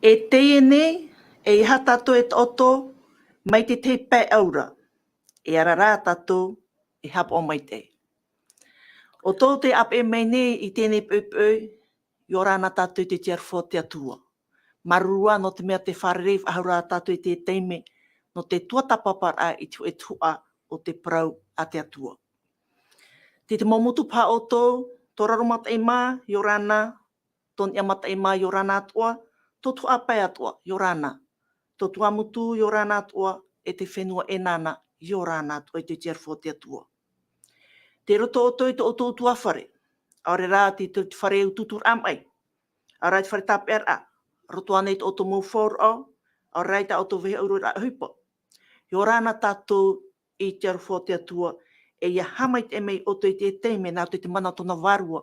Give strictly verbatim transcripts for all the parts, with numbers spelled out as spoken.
E teie nei, e aha tātou e taʻoto mai te tahi pae aura, e ara rā tātou e haʻapaʻo maitaʻi. ʻOutou tē ʻāpeʻe mai nei i teie poʻipoʻi, ʻia ora na tātou i te aroha o te Atua. Māuruuru nō te mea tē fārerei faʻahou ra tātou i teie taime, nō te tuatāpaparaʻa i te hōʻē tuhaʻa o te parau a te Atua. Tē te mau motu paha ʻoutou, tō Raromataʻi mā, ʻia ora na, tō Niʻamataʻi mā, ʻia ora na atoʻa, tō Tuhaʻa Pae atoʻa, ʻia ora na, tō Tuamotu, ʻia ora na atoʻa, e te fenua ʻEnana, ʻia ora na atoʻa i te aroha o te Atua. Tei roto ʻoutou i tō ʻoutou ʻutuāfare, ʻaore rā te, te fare utuuturaʻa maʻi, ʻaore rā te fare tāpeʻaraʻa, roto ānei tō ʻoutou mau faʻaroʻo, ʻaore rā i tā ʻoutou vaiiho ʻauroraʻa ʻohipa. ʻIa ora na tātou i te aroha o te Atua, e ʻia haʻamaitaʻi mai ʻoutou i te taime nā roto i te mana o tōna Vārua,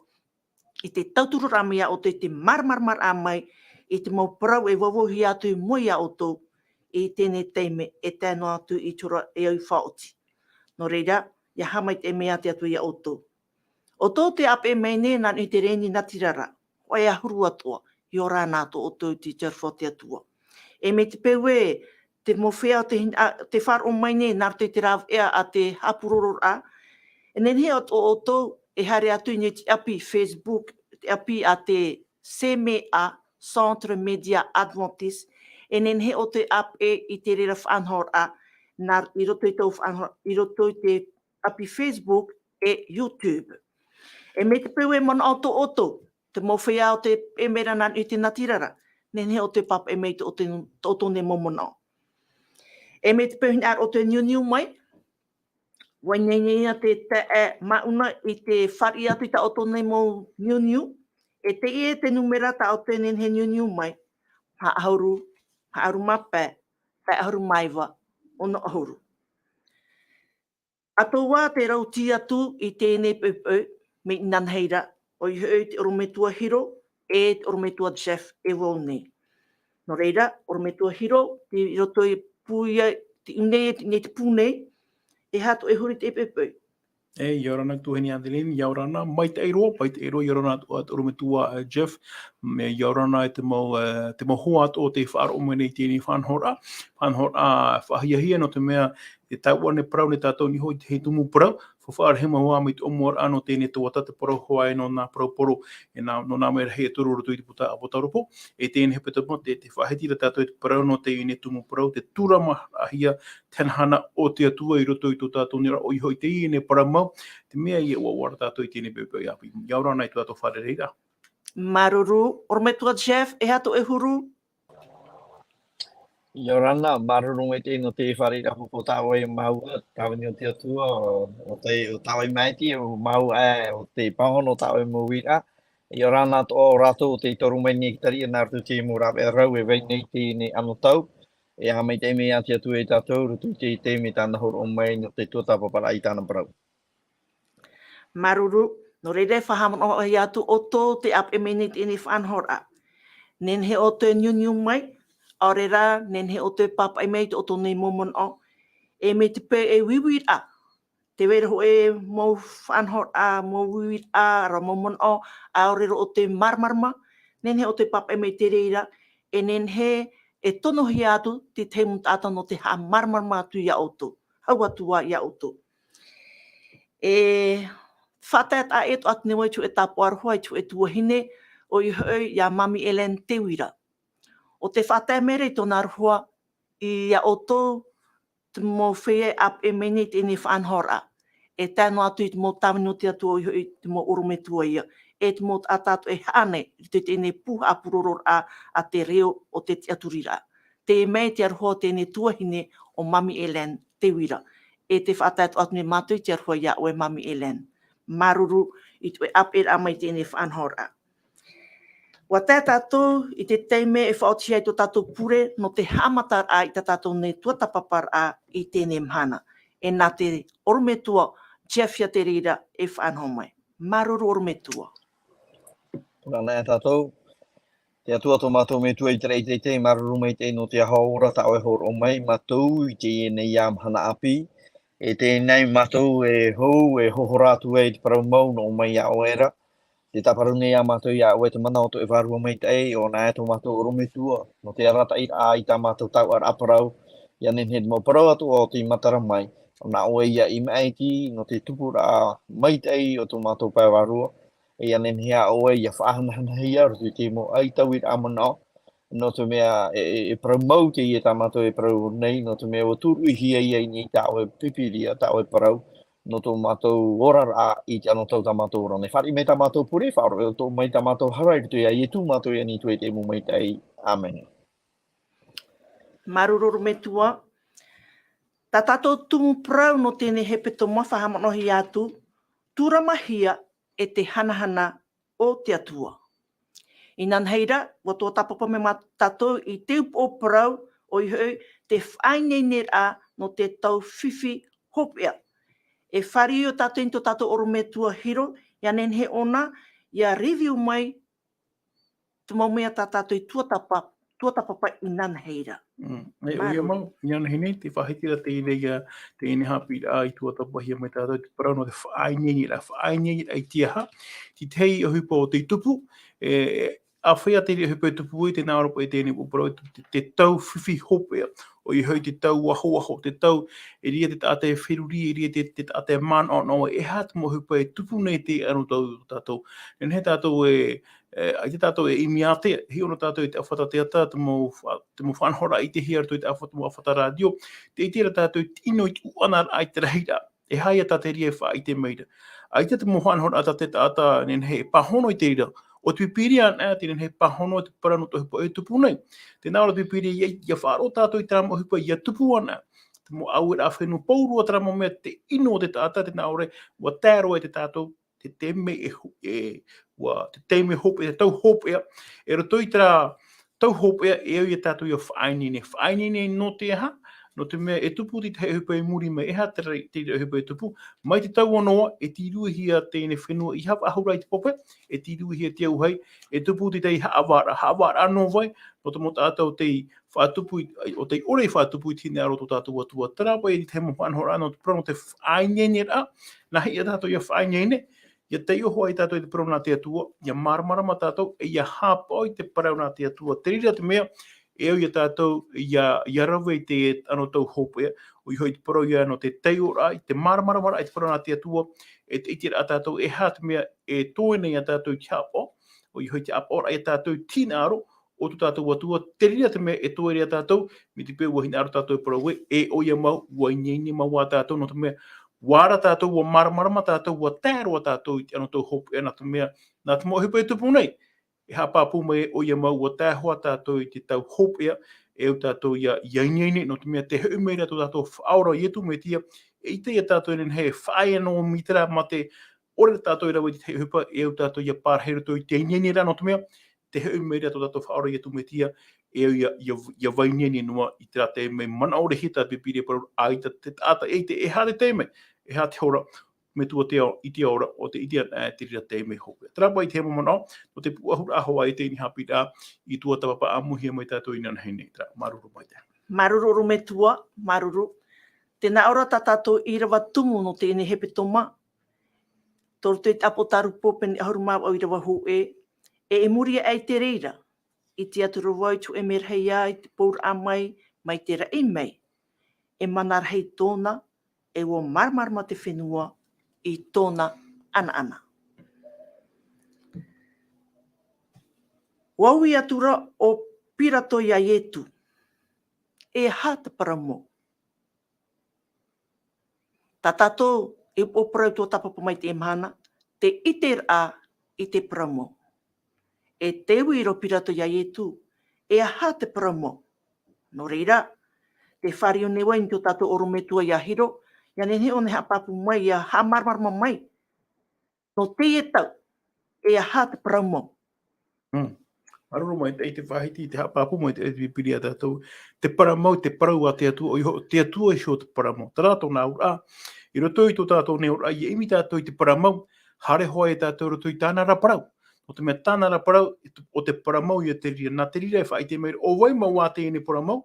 i te tautururaʻa mai iā ʻoutou, i te māramaramaraʻa mai i te mau parau e vauvauhia atu i mua iā ʻoutou i teie taime, e tae noa atu i te hora e au faʻaoti. Nō reira, ʻia haʻamaitaʻi mai te Atua iā ʻoutou. ʻOutou tē ʻāpeʻe mai nei nā niʻa i te rēni natirara, hōʻē ʻahuru atoʻa, ʻia ora na tō ʻoutou i te aroha o te Atua. E mai te peu ē, te mau feiā o te hinaʻaro, tē faʻaroʻo mai nei nā roto i te rāveʻa a te haʻapurororaʻa, e nehenehe atoʻa ʻoutou e haere atu i niʻa i te ʻapi Facebook, te ʻapi a te C M A, Centre Média Adventiste, e nehenehe ʻoutou e ʻāpeʻe i te reira faʻanahoraʻa, nā, i roto i tō faʻanaho-, i roto i te ʻapi Facebook e YouTube. E mai te peu e manaʻo atoʻa ʻoutou, te mau feiā o tē ʻāpeʻe mai ra nā niʻa i te natirara, nehenehe ʻoutou e pāpaʻi mai i tō ʻoutou, tō ʻoutou nei mau manaʻo. E mai te peu e hinaʻaro ʻoutou e niuniu mai, ʻua ineine te taeaʻe Mauna i te fāriʻi atu i tā ʻoutou nei mau niuniu, e teie te nūmera tā ʻoutou e nehenehe e niuniu mai, maha ʻahuru, maha ʻahuru mā pae, pae ʻahuru mā iva, ono ʻahuru. ʻAtoʻa te rauti atu i teie poʻipoʻi, mai inanahi ra, ʻoia hoʻi te ʻorometua Hiro, e te ʻorometua Jeff e vau nei. Nō reira, ʻorometua Hiro, tei roto i pū ia, te ʻu nei, te ʻu nei te pū nei, e aha tō e huru i teie poʻipoʻi. E, ʻia ora na tuahine Adeline, ʻia ora na, maitaʻi roa, maitaʻi roa, ʻia ora na atoʻa te ʻorometua, eh, Jeff, mea ʻia ora na i te mau, eh, te mau hoa atoʻa tē faʻaroʻo mai nei i teie faʻanahoraʻa, faʻanahoraʻa faʻahiahia nō te mea, e taua nei parau nei tātou i niʻa i te tumu parau, faʻaʻore hema hoa mai te ʻōmuaraʻa nō teie tuatāpapa parau hoʻi nō nā parau poro, e nā, nō nā mea rahi e toru roto i te puta, puta ʻāpōsetolo, e teie hepetoma, te, tē faʻahiti ra tātou i te parau nō teie tumu parau, te tūrama hia, te hanahana o te Atua i roto i tō tātou nei ra, ʻoia hoʻi teie parau mau, te mea ʻia ʻoaʻoa ra tātou i teie poʻipoʻi ʻāpī. ʻIa ora na i tō tātou fārereiraʻa. Māuruuru, ʻorometua Jeff, e aha tō e huru? ʻIa ora na, māuruuru maitaʻi nō te fārereiraʻa pāpū tā ʻoe i a māua, tāvini o te Atua, ʻo, ʻo te, ʻo tā ʻoe i maitaʻi, ʻo māua, e, ʻo te pāhono tā ʻoe i mau uiraʻa. ʻIa ora na atoʻa ʻo rātou ʻo tē toru mai nei i te tariʻa nā roto i te mau rāveʻa rau e vai nei i teie anotau. E haʻamaitaʻi mai te Atua ia tātou, i roto i teie taime tāna hōroʻa mai nō te tuatāpaparaʻa i tāna parau. Māuruuru, nō reira e faʻahaʻamanaʻo atu ʻoutou tē ʻāpeʻe mai nei i teie faʻanahoraʻa. Nehenehe ʻoutou e niuniu mai, ʻaore rā, nehenehe ʻoutou e pāpaʻi mai i tō ʻoutou nei mau manaʻo. E mai te peu e uiuiraʻa, tē vai ra hōʻē mau faʻanahoraʻa, mau uiraʻa, ʻaore rā mau manaʻo, ʻaore rā ʻoutou e māramarama, nehenehe ʻoutou e pāpaʻi mai i te reira, e nehenehe e tonohia atu te tahi mau taʻata nō te haʻamāramarama atu ia ʻoutou. Hau atu ā ia ʻoutou. E faʻataetae atoʻa atu nei vau i te hōʻē tāpaʻo aroha, i te hōʻē tuahine, ʻoia hoʻi ia Mami Hélène Teuira. ʻO tē faʻatae mai ra i tōna aroha ia ʻoutou, te mau feiā e ʻāpeʻe mai nei i teie faʻanahoraʻa. E tae noa atu i te mau tāvini o te Atua, ʻoia hoʻi te mau ʻorometua ia, e te mau taʻata atoʻa e haʻa nei i roto i teie pū haʻapurororaʻa a te reo ʻo te tiʻaturiraʻa. Teie mai te aroha o teie tuahine ʻo Mami Hélène Teuira. E tē faʻatae atoʻa atu nei mātou i te aroha ia ʻoe Mami Hélène. Māuruuru i tō ʻoe ʻāpeʻeraʻa mai i teie faʻanahoraʻa. ʻUa tae tātou i te taime e faʻaoti ai tō tātou pure nō te haʻamataraʻa i tā tātou nei tuatāpaparaʻa i teie mahana. E nā te ʻorometua Jeff ia te reira e faʻanaho mai. Māuruuru ʻorometua. Ora na ia tātou. Te Atua tō mātou Metua i te raʻi teitei, māuruuru maitaʻi nō te aho ora tā ʻoe e hōroʻa mai ia mātou i teie nei mahana ʻāpī. E teie nei mātou e hou, e hohora atu ai i te parau mau nō mai ia ʻoe ra. Te tāparu nei ā mātou iā ʻoe te mana o tō ʻoe Vārua Maitaʻi, ʻo nā ʻoe tō mātou ʻorometua, nō te arataʻiraʻa i tā mātou tauʻaraʻa parau, ʻia nehenehe te mau parau atoʻa o tei matara mai, ʻo nā ʻoe ïa i maʻiti, nō te tupuraʻa maitaʻi o tō mātou pae vārua, ʻia nehenehe ā ʻoe ʻia faʻahanahanahia i roto i te mau ʻaitauiraʻa manaʻo, nō te mea e, e, e parau mau teie tā mātou e parau nei, nō te mea ʻua tūruʻihia ia i niʻa i tā ʻoe Pīpīria, tā ʻoe parau, nō tō mātou oraraʻa i te anotau tā mātou ora nei. Fāriʻi mai tā mātou pure, faʻaroʻo atoʻa mai tā mātou hara i roto iā Ietu mātou ia nītou e te mau maitaʻi. ʻĀmene. Māuruuru ʻorometua. Tā tātou tumu parau nō teie nei hepetoma faʻahaʻamanaʻohia atu, tūramahia e te hanahana o te Atua. Inanahi ra, ʻua tuatāpapa mai mātou i te upoʻo parau, ʻoia hoʻi te faʻaineineraʻa nō te tau fifi hopeʻa. E fāriʻi ʻo tātou i tō tātou ʻorometua Hiro, ʻia nehenehe ʻōna ʻia review mai te mau mea tā tātou i tuatāpa-, tuatāpapa inanahi ra. Mm. E, ʻoia Māuruuru. Mau, inanahi nei, tē faʻahiti ra teie nei, ā, teie nei haʻapiʻiraʻa i tuatāpapahia mai tātou te parau nō te faʻaineineraʻa, faʻaineineraʻa i te aha, te tahi ʻohipa o te tupu, e, e, āfaʻi ā te reira ʻohipa e tupu ai, tē nā ʻō ra paʻi teie nei upoʻo parau, te, te tau fifi hopeʻa, ʻoia hoʻi te tau ahoaho, te tau, e riro te taʻata e feruri, e riro te, te taʻata e manaʻonaʻo, e aha te mau ʻohipa e tupu nei i te anotau o tātou. Nehenehe tātou e, e, ʻaita tātou e ʻimi ātea, hiʻo na tātou i te ʻāfata teata, te mau fa-, te mau faʻanahoraʻa i ʻitehia i roto i te ʻāfa-, te mau ʻāfata rātio, tē ʻite ra tātou i te ʻino i te ʻuʻanaraʻa i te rahiraʻa. E aha ïa tā te reira e faʻaʻite mai ra. ʻAita te mau faʻanahoraʻa tā te taʻata nehenehe e pāhono i te reira. ʻO te Pīpīria anaʻe, tē nehenehe e pāhono i te parau nō te ʻohipa e tupu nei. Tē nā ʻō ra te Pīpīria, ʻia, ʻia faʻaroʻo tātou i terā mau ʻohipa ʻia tupu anaʻe. Te mau ʻaueraʻa fenua pauroa, terā mau mea, te ʻino o te taʻata, tē nā ʻō ra, ʻua tae roa i te tātou te taime e hu-, e, ʻua, te taime hopeʻa, te tau hopeʻa, e roto i terā tau hopeʻa, e au ia tātou ʻia faʻaineine. Faʻaineine nō te aha? Nō te mea e tupu te tahi ʻohipa i muri mai, e aha te rei-, te reira ʻohipa e tupu? Mai te tau o Noa, e tīrūhia teie nei fenua i haʻapaʻo ra i te pape, e tīrūhia te auahi, e tupu te tahi haʻavāraʻa, haʻavāraʻa nō vai? Nō te mau taʻata o tei faʻatupu i, o tei ʻore i faʻatupu i te hinaʻaro o tō tātou Atua. Terā paʻi te tahi mau faʻanahoraʻa nō te parau nō te faʻaineineraʻa, nā hea tātou ʻia faʻaineine, ʻia taiʻo hoʻi tātou i te parau nā te Atua, ʻia māramarama tātou, e ʻia haʻapaʻo i te parau nā te Atua. Te reira te mea, e au ia tātou, ʻia, ʻia rave i te anotau hopeʻa, ʻoia hoʻi te parau ïa nō te taiʻoraʻa, i te māramaramaraʻa i te parau nā te Atua, e te ʻiteraʻa tātou, e aha te mea e toe nei ia tātou i te haʻapaʻo, ʻoia hoʻi te haʻapaʻoraʻa ia tātou i te hinaʻaro o tō tātou Atua, te reira te mea e toe ra ia tātou, mai te peu ʻua hinaʻaro tātou e parau ē, e ʻoia mau, ʻua ineine mau ā tātou, nō te mea, ʻua ara tātou, ʻua māramarama tātou, ʻua tae roa tātou i te anotau hopeʻa, nā te mea, nā te mau ʻohipa e tupu nei, e haʻapāpū mai ē, ʻoia mau, ʻua tae hoʻi tātou i te tau hopeʻa, e au tātou ʻia, ʻia ineine, nō te mea, tē hoʻi mai ra tō tātou Faʻaora ʻo Ietu Metia, e ʻite ia tātou e nehenehe e faʻaea noa mai terā mate, ʻore ra tātou e rave i te tahi ʻohipa, e au tātou ʻia parahi i roto i te ineineraʻa, nō te mea, tē hoʻi mai ra tō tātou Faʻaora ʻo Ietu Metia, e au ʻia, ʻia, ʻia vaineine noa i terā taime manaʻo rahi tā te Pīpīria e parau, ʻaita te taʻata e ʻite, e aha te taime, e aha te hora, metua te ao, i te ao ra, ʻo tē ʻite anaʻe, e te reira taime hopeʻa. Terā paʻi te mau manaʻo, nō te pūʻohuraʻa hoʻi i teie nei haʻapiʻiraʻa, i tuatāpapa ʻāmuihia mai tātou inanahi nei, terā, māuruuru maitaʻi. Māuruuru ʻorometua, māuruuru. Tē nā ʻō ra tā tātou ʻīrava tumu nō teie nei hepetoma, tō roto i te ʻĀpōtarupo pene ʻahuru mā vaʻu ʻīrava hōʻē, e, i muri aʻe i te reira, ʻite atu ra vau i te hōʻē merahi ïa i te pouraʻa mai, mai te raʻi mai, e mana rahi tōna, e ʻua māramarama te fenua i tōna ʻanaʻana. ʻUa ui atu ra ʻo Pirato iā Ietu, e aha te parau mau? Tā tātou e upoʻo parau tuatāpapa mai i teie mahana, te ʻiteraʻa i te parau mau. E tē ui ra ʻo Pirato iā Ietu, e aha te parau mau? Nō reira, tē fāriu nei vau i tō tātou ʻorometua iā Hiro, ʻia nehenehe ʻōna e haʻapāpū mai, ʻia haʻamāramarama mai. Nō teie tau, e aha te parau mau? Mm. Māuruuru maitaʻi, tē faʻahiti i te haʻapāpū mai te Pīpīria ia tātou, te parau mau, te parau a te Atua, ʻoia hoʻi, te Atua iho te parau mau. Terā tōna auraʻa, i roto i tō tātou nei auraʻa, ʻia ʻimi tātou i te parau mau, haere hoʻi tātou i roto i tāna ra parau. Nō te mea tāna ra parau, ʻo te parau mau ïa te reira, nā te reira e faʻaʻite mai ra, ʻo vai mau ā teie nei parau mau,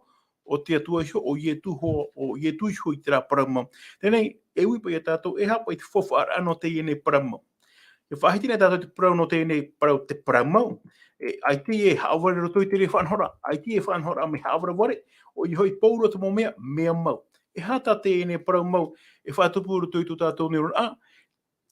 ʻo te Atua iho, ʻo Ietu iho, ʻo Ietu iho i terā parau mau. Teie nei, e ui paʻi ia tātou, e aha paʻi te faufaʻaraʻa nō teie nei parau mau. E faʻahiti nei tātou te parau nō teie nei parau te parau mau. E, ʻaita e haʻavare roto i te reira faʻanahoraʻa, ʻaita e faʻanahoraʻa mea haʻavarevare, ʻoia hoʻi pauroa te mau mea, mea mau. E aha tā teie nei parau mau e faʻatupu roto i tō tātou nei oraraʻa,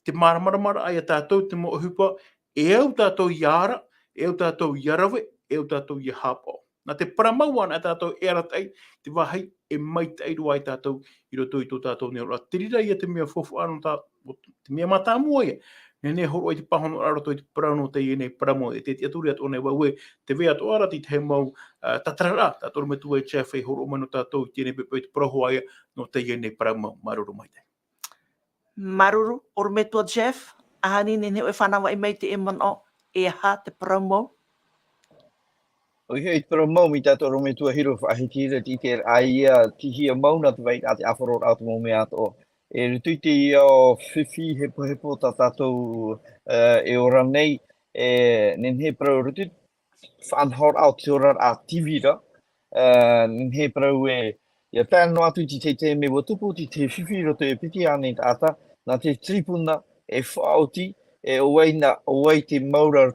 te māramaramaraʻa ia tātou, te mau ʻohipa, e au tātou ia ara, e au tātou ia rave, e au tātou ia haʻapaʻo. Nā te parau mau anaʻe tātou e arataʻi, te vāhi e maitaʻi roa ai tātou i roto i tō tātou nei oraraʻa. Te reira ia te mea faufaʻa nō tā, te mea mātāmua ia. Nehenehe e hōroʻa i te pāhonoraʻa roto i te parau nō teie nei parau mau, e te tiʻaturi atoʻa nei vau ē, tē vai atoʻa ra te tahi mau, ā, tātararaʻa, tā te ʻorometua Jeff e hōroʻa mai nō tātou i teie nei poʻipoʻi i te parau hoʻi ia nō teie nei parau mau, māuruuru maitaʻi. Māuruuru, ʻorometua Jeff, ʻahani nehenehe ʻoe e fānavaʻi mai i teie manaʻo, e aha te parau mau? ʻOia hoʻi, te parau mau, mai tā te ʻorometua Hiro faʻahiti ra, te ʻiteraʻa ia, tei hia mau nā te vairaʻa, te ʻāfaro o te mau mea atoʻa. E roto i teie fifi hepohepo tā tātou, ā, e ora nei, e, nehenehe e parau roto i te faʻanahoraʻa o te oraraʻa tīvira, ā, nehenehe e parau ē, ia tae noa atu i te taime ʻua tupu te, te fifi i roto e piti ānei taʻata, nā te tīpuna e faʻaoti, e ʻo vai nā, ʻo vai te mau ra,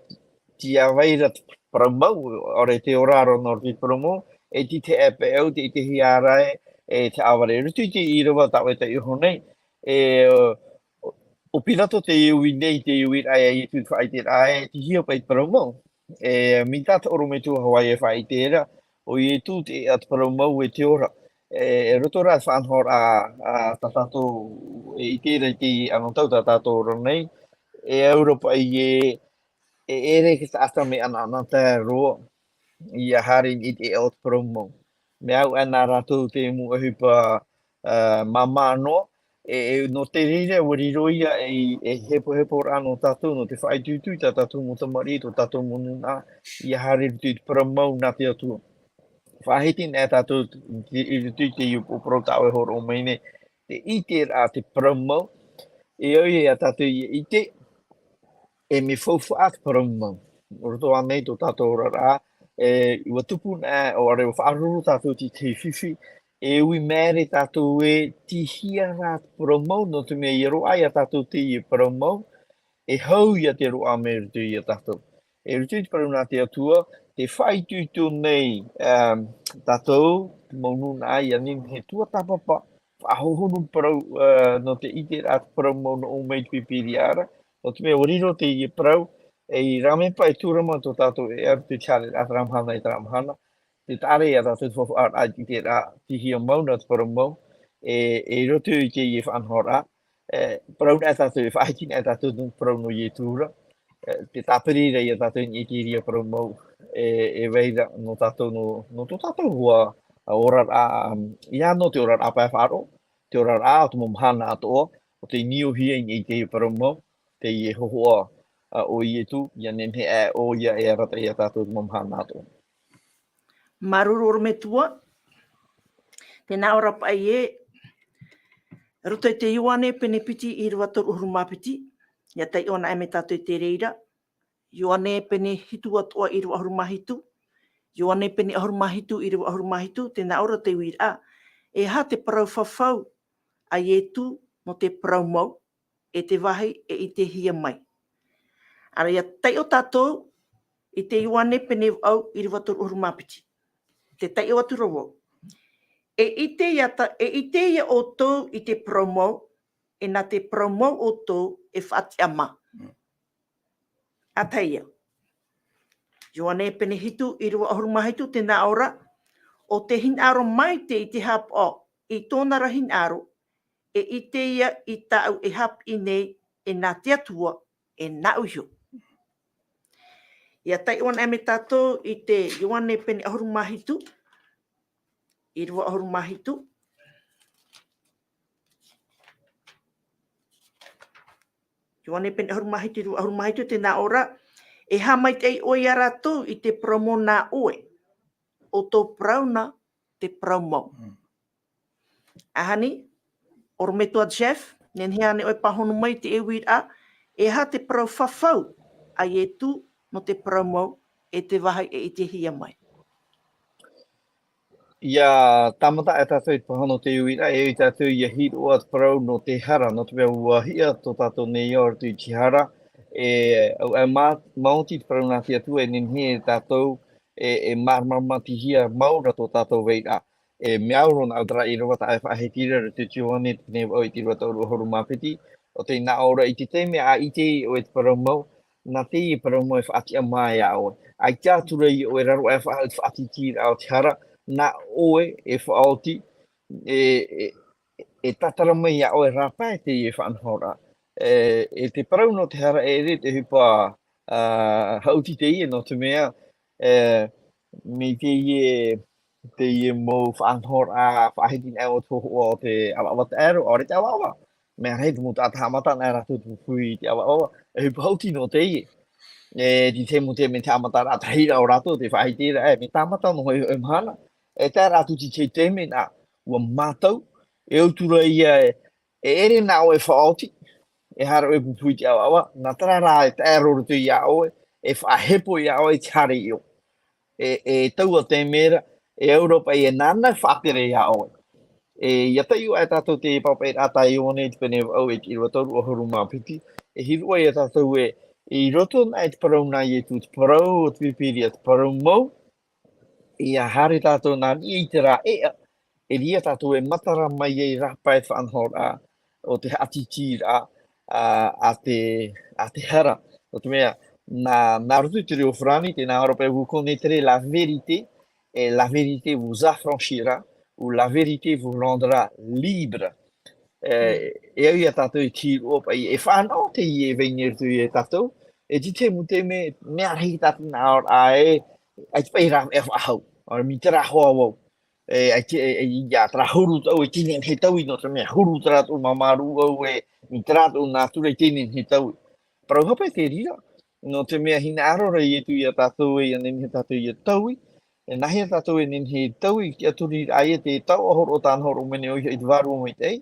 tīaʻi ra te parau mau, ʻaore te ora ra nō te parau mau, e te, te ʻāpeʻau, te, te hiʻoraʻa, e te ʻāvare. Roto i te ʻīrava tā ʻoe e taiʻo nei, e, ʻo, ʻo Pirato tei ui nei, tei uiraʻa ia Ietu i te faʻaʻiteraʻa, e, tei hea paʻi te parau mau. E, mai tā te ʻorometua Hawaii e faʻaʻite ra, ʻo Ietu te, ā, te parau mau e te ora. E, e roto rā te faʻanahoraʻa, ā, tā tātou e ʻite ra i te anotau tā tātou ora nei, e au ra paʻi ē, e ʻere te taʻata mea ʻanaʻanatae roa, ia haere i te ʻēʻa o te parau mau. Mea au ā nā rātou te mau ʻohipa, ā, māmā noa, e, e, nō te reira, ʻua riro ia e, e hepoheporaʻa nō tātou, nō te faʻaitoito i tā tātou mau tamariʻi, tō tātou mau nūnaʻa, ia haere i roto i te parau mau nā te Atua. Faʻahiti nei tātou i, i roto i teie upoʻo parau tā ʻoe e hōroʻa mai nei, te ʻiteraʻa te parau mau, e au ia tātou ia ʻite, e mea faufaʻa te parau mau. Roto ānei tō tātou oraraʻa, e, ʻua tupu nei, ʻaore ʻua faʻaruru tātou i te fifi, e ui maere tātou ē, tei hea rā te parau mau, nō te mea ʻia roaʻa ia tātou teie parau mau, e hau ia te roaʻa mai roto ia tātou. E roto i te parau nā te Atua, tē faʻaitoito nei, um, tātou, te mau nūnaʻa, ʻia nehenehe e tuatāpapa, faʻahohonu parau, ā, nō te ʻiteraʻa te parau mau nō ʻō mai i te Pīpīria ra. Nō te mea ʻua riro teie parau, e i rāveʻa paʻi e tūrama tō tātou e ʻaru te tiare a terā mahana i terā mahana. Te taʻa ra ia tātou te faufaʻaraʻa i te ʻiteraʻa, tei hea mau nā te parau mau, e, e roto i teie faʻanahoraʻa, e, parau nei tātou, e faʻahiti nei tātou nō te parau nō Ietu ra, e, te tāpiri ra ia tātou i niʻa i te reira parau mau, e, e vai ra nō tātou, nō, nō tō tātou ʻua, ā, oraraʻa, um, ʻia nō te oraraʻa pae faʻaroʻo, te oraraʻa o te mau mahana atoʻa, ʻo tei niuhia i niʻa i te parau mau, teie hōhoʻa, ā, o Ietu, ʻia nehenehe ā ʻoia e arataʻi ia tātou i te mau mahana atoʻa. Māuruuru ʻorometua. Tē nā ʻō ra paʻi ē, roto i te Ioane pene piti ʻīrava toru ʻahuru mā piti, ʻia taiʻo anaʻe mai tātou i te reira. Ioane pene hitu atoʻa ʻīrava ʻahuru mā hitu. Ioane pene ʻahuru mā hitu ʻīrava ʻahuru mā hitu, tē nā ʻō ra te uiraʻa. E aha te parau fafau a Ietu nō te parau mau, e te vāhi e ʻitehia mai. ʻĀreʻa ʻia taiʻo tātou i te Ioane pene vaʻu ʻīrava toru ʻahuru mā piti. Tē taiʻo atu ra vau. E ʻite ia ta-, e ʻite ia ʻoutou i te parau mau, e nā te parau mau ʻoutou e faʻatiʻamā. Mm. ʻA tahi ia. Ioane pene hitu ʻīrava ʻahuru mā hitu, tē nā ʻō ra, ʻo tē hinaʻaro maite i te haʻapaʻo i tōna ra hinaʻaro, e ʻite ia i tāʻu e haʻapiʻi nei, e nā te Atua, e nāʻu iho. ʻIa taiʻo anaʻe mai tātou i te Ioane pene ʻahuru mā hitu, ʻīrava ʻahuru mā hitu. Ioane pene ʻahuru mā hitu, ʻīrava ʻahuru mā hitu, tē nā ʻō ra, e haʻamaitaʻi ʻoe ia rātou i te parau mau nā ʻoe, ʻo tō parau na te parau mau. Mm. ʻAhani, ʻorometua Jeff, nehenehe ānei ʻoe e pāhono mai i te uiraʻa, e aha te parau fafau a Ietu nō te parau mau, e te vāhi e ʻitehia mai? ʻIa tāmata ā tātou i te pāhono i te uiraʻa, e au ia tātou ʻia hiʻo ā te parau nō te hara, nō te mea ʻua hiʻa tō tātou nei ao i roto i te hara, E, au, e, ma-, maoti te parau nā te Atua, e nehenehe e tātou, e, e māramarama tihia mau ra tō tātou vairaʻa. E mea au roa nā ʻu terā ʻīrava tā e faʻahiti ra, roto i te Ioane, te pene vaʻu e te ʻīrava toru ʻahuru mā piti, ʻo tē nā ʻō ra i te taime a ʻite ʻoe te parau mau, nā teie parau mau e faʻatiʻamā iā ʻoe. ʻAita atu ra ʻoe e raro aʻe faʻahou i te faʻatītīraʻa o te hara, nā ʻoe e faʻaoti, e, e, e tātara mai iā ʻoe e rāpae teie faʻanahoraʻa. E, e te parau nō te hara e ʻere te ʻohipa, ā, haʻuti teie nō te mea, e, mai teie, teie mau faʻanahoraʻa, faʻahiti nā ʻoe te hōhoʻa o te ʻavaʻava taʻero, ʻaore te ʻavaʻava. Mea rahi te mau taʻata haʻamata nā rātou te pupuhi i te ʻavaʻava, e ʻohipa haʻuti nō teie. E, te tahi mau taime te haʻamataraʻa tahi ra ʻo rātou, te faʻahiti ra, e, mea tāmata noa hoʻi e mahana. E tae ra atu i te tahi taime nā, ʻua mātau, e ʻaita ra ïa e, e ʻere nā ʻoe e faʻaoti, e haere ʻoe e pupuhi i te ʻavaʻava, nā terā rā e taʻero roto iā ʻoe, e faʻahepo iā ʻoe i te hara i ʻō. E, e taua taime ra, e au ra paʻi e nāna e faʻatere iā ʻoe. E, ʻia taiʻo aʻe tātou te pāpaʻiraʻa tā Ioane i te pene vaʻu e te ʻīrava toru ʻahuru mā piti, e hīroʻa iā tātou ē, i roto nā i te parau nā Ietu, te parau o te Pīpīria, te parau mau, ʻia haere tātou nā niʻa i terā ʻēʻa, e ʻere ia tātou e matara mai ai rāpae te faʻanahoraʻa o te haʻatītīraʻa, ā, a te, a te hara. Nō te mea, nā, nā roto i te reo farāni, tē nā ʻō ra paʻi, vous connaîtrez la vérité, et la vérité vous affranchira, ou la vérité vous rendra libre. E, e au iā tātou e hīroʻa paʻi, e fānaʻo teie e vai nei i roto iā tātou, e te tahi mau taime, mea rahi tā te nā ʻōraʻa ē, ʻaita paʻi rā e faʻahou, ʻaore mai terā hoʻi vau. E, ʻaita, e, e, ʻia terā huru tau, e tē nehenehe e taui, nō te mea huru terā tōʻu māmā rūʻau, e, mai terā tōʻu nātura e tē nehenehe e taui. Parau hapa e te reira, nō te mea hinaʻaro ra Ietu iā tātou ē, ʻia nehenehe tātou ʻia taui, e nāhea tātou e nehenehe e taui, i te tiʻaturi ra ïa te tauʻahoroʻa tāna horoʻa mai nei ʻoia hoʻi te Vārua Maitaʻi,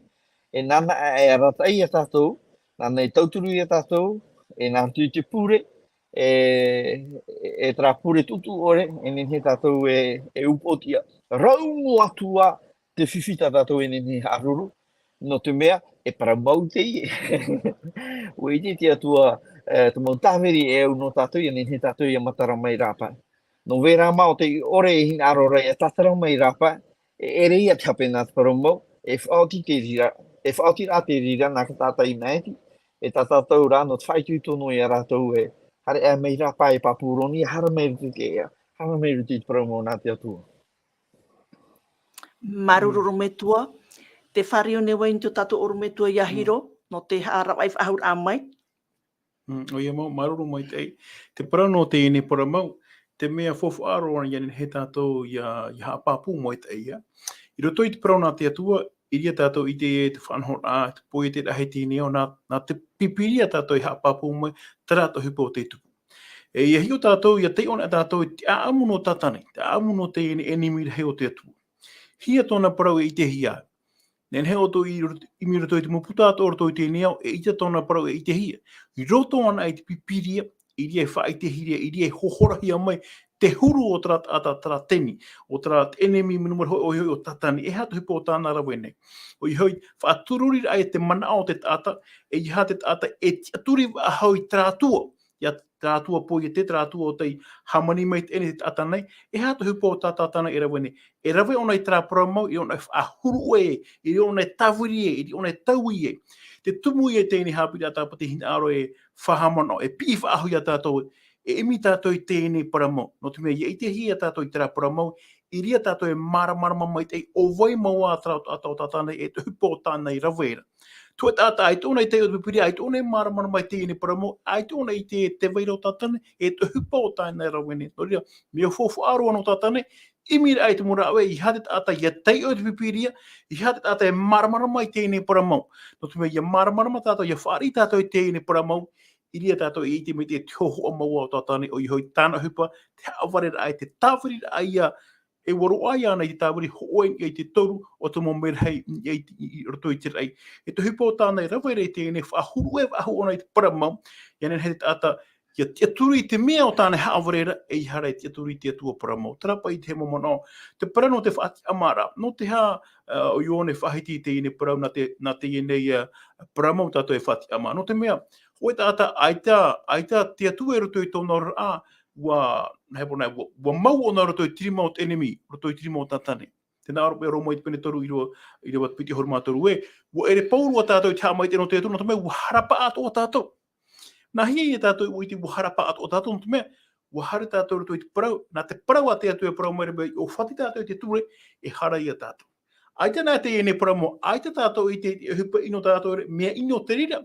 e nāna e arataʻi iā tātou, nāna e tauturu iā tātou, e nā roto i te pure, e, e terā pure tuʻutuʻu ʻore, e nehenehe tātou e, e upoʻotiʻa. Rau noa atu ā te fifi tā tātou e nehenehe e haʻaruru, nō te mea, e parau mau teie. ʻUa ʻite te Atua, e, te mau tāviri e au nō tātou, ʻia nehenehe tātou ʻia matara mai rāpae. Nō reira mā, ʻo tē ʻore e hinaʻaro ra ʻia tātara mai rāpae, e ʻere ia te hape nā te parau mau, e faʻaoti te reira, e faʻaoti rā te reira nā te taʻata i maʻiti, e tā tātou rā, nō te faʻaitoito noa iā rātou ē, haere aʻe mai rāpae i Papuronia, haere mai roto i te ʻēʻa, haere mai roto i te parau mau nā te Atua. Māuruuru orometua, tē fāriu nei vau i niʻa i tō tātou orometua Yahiro, nō te haʻaravaʻi faʻahou mai. Mm, ʻoia mau, māuruuru maitaʻi. Te parau nō teie nei parau mau, te mea faufaʻa roa ïa nehenehe tātou ʻia, ʻia haʻapāpū maitaʻi ïa. I roto i te parau nā te Atua, i reira tātou i ʻite te faʻanahoraʻa, te poiete rahi teie nei ao, nā, nā te Pīpīria tātou e haʻapāpū mai, terā te ʻohipa ʻo tē tupu. E ʻia hiʻo tātou, ʻia taiʻo anaʻe tātou i te ʻāʻamu nō Tātane, te ʻāʻamu nō teie nei ʻenemi rahi o te Atua. Hia tōna parau e ʻitehia. Nehenehe ʻoutou i rot-, ʻimi i roto i te mau puta atoʻa o roto i teie nei ao, eʻita tōna parau e ʻitehia. I roto anaʻe i te Pīpīria, i reira e faʻaʻitehia, i reira e hohorahia mai, te huru o terā taʻata, terā teni, ʻo terā ʻenemi nūmera hōʻē ʻoia hoʻi ʻo Tātane, e aha te ʻohipa o tāna rave nei. ʻOia hoʻi, faʻatururiraʻa i te manaʻo o te taʻata, e ʻeiaha te taʻata e tiʻaturi faʻahou i terā atua, ʻia terā atua poiete, terā atua ʻo tei hāmani maitaʻi nei te taʻata nei, e aha te ʻohipa o tā Tātane e rave nei. E rave ʻōna i terā parau mau, i ʻōna e faʻahuru ē, i ʻōna e tāviri ē, i ʻōna e taui ē. Te tumu ïa i teie nei haʻapiʻiraʻa tāpati hinaʻaro e faʻahaʻamanaʻo, e piʻi faʻahou iā tātou, e ʻimi tātou i teie nei parau mau. Nō te mea ʻia ʻitehia tātou i terā parau mau, i reira tātou e māramarama maitaʻi ʻo vai mau ā terā taʻata ʻo Tātane, e te ʻohipa o tāna i rave ra. Te taʻata ʻaita ʻōna i taiʻo i te Pīpīria, ʻaita ʻōna i māramarama i teie nei parau mau, ʻaita ʻōna i ʻite tē vai ra ʻo Tātane, e te ʻohipa o tāna i rave nei. Nō reira, mea faufaʻa roa nō Tātane, ʻimiraʻa i te mau rāveʻa, ʻeiaha te taʻata ʻia taiʻo i te Pīpīria, ʻeiaha te taʻata e māramarama i teie nei parau mau. Nō te mea ʻia māramarama tātou, ʻia fāriʻi tātou i teie nei parau mau, i reira tātou e ʻite maitaʻi te hōhoʻa mau ā o Tātane, ʻoia hoʻi tāna ʻohipa, te haʻavareraʻa, te tāviriraʻa ïa, e ʻua roaʻa ïa ʻana i te tāviri hōʻē i te toru o te mau merahi i, i, i, i roto i te raʻi. E te ʻohipa o tāna e rave ra i teie nei, faʻahuru ē faʻahou ʻōna i te parau mau, ʻia nehenehe te taʻata ʻia tiʻaturi i te mea o tāna e haʻavare ra, ʻeiaha ra e tiʻaturi i te Atua parau mau. Terā paʻi te mau manaʻo, te parau nō te faʻatiʻamāraʻa, nō te aha, ā, ʻo Ioane e faʻahiti i teie nei parau nā te, nā teie nei, ā, parau mau tātou e faʻatiʻamā. Nō te mea, Hōʻē taʻata, ʻaita, ʻaita te Atua i roto i tōna oraraʻa, ʻua, nā hea parau nā, ʻua, ʻua mau ʻōna i roto i te rima o te ʻenemi, roto i te rima o Tātane. Tē nā ʻō ra paʻi Rōma i te pene toru ʻīrava, ʻīrava piti ʻahuru mā toru ē, ʻua ʻere pauroa tātou i te haʻamaitaʻi nō te Atua, nō te mea ʻua hara paʻatoʻa tātou. Nā hea ia tātou i ʻite ʻua hara paʻatoʻa tātou, nō te mea, ʻua haere tātou i roto i te parau, nā te parau a te Atua e parau mai ra, ʻua ʻōfati tātou i te ture, e hara ia tātou. ʻAita nā teie nei parau mau, ʻaita tātou i ʻite i te ʻohipa ʻino tātou, mea ʻino te reira.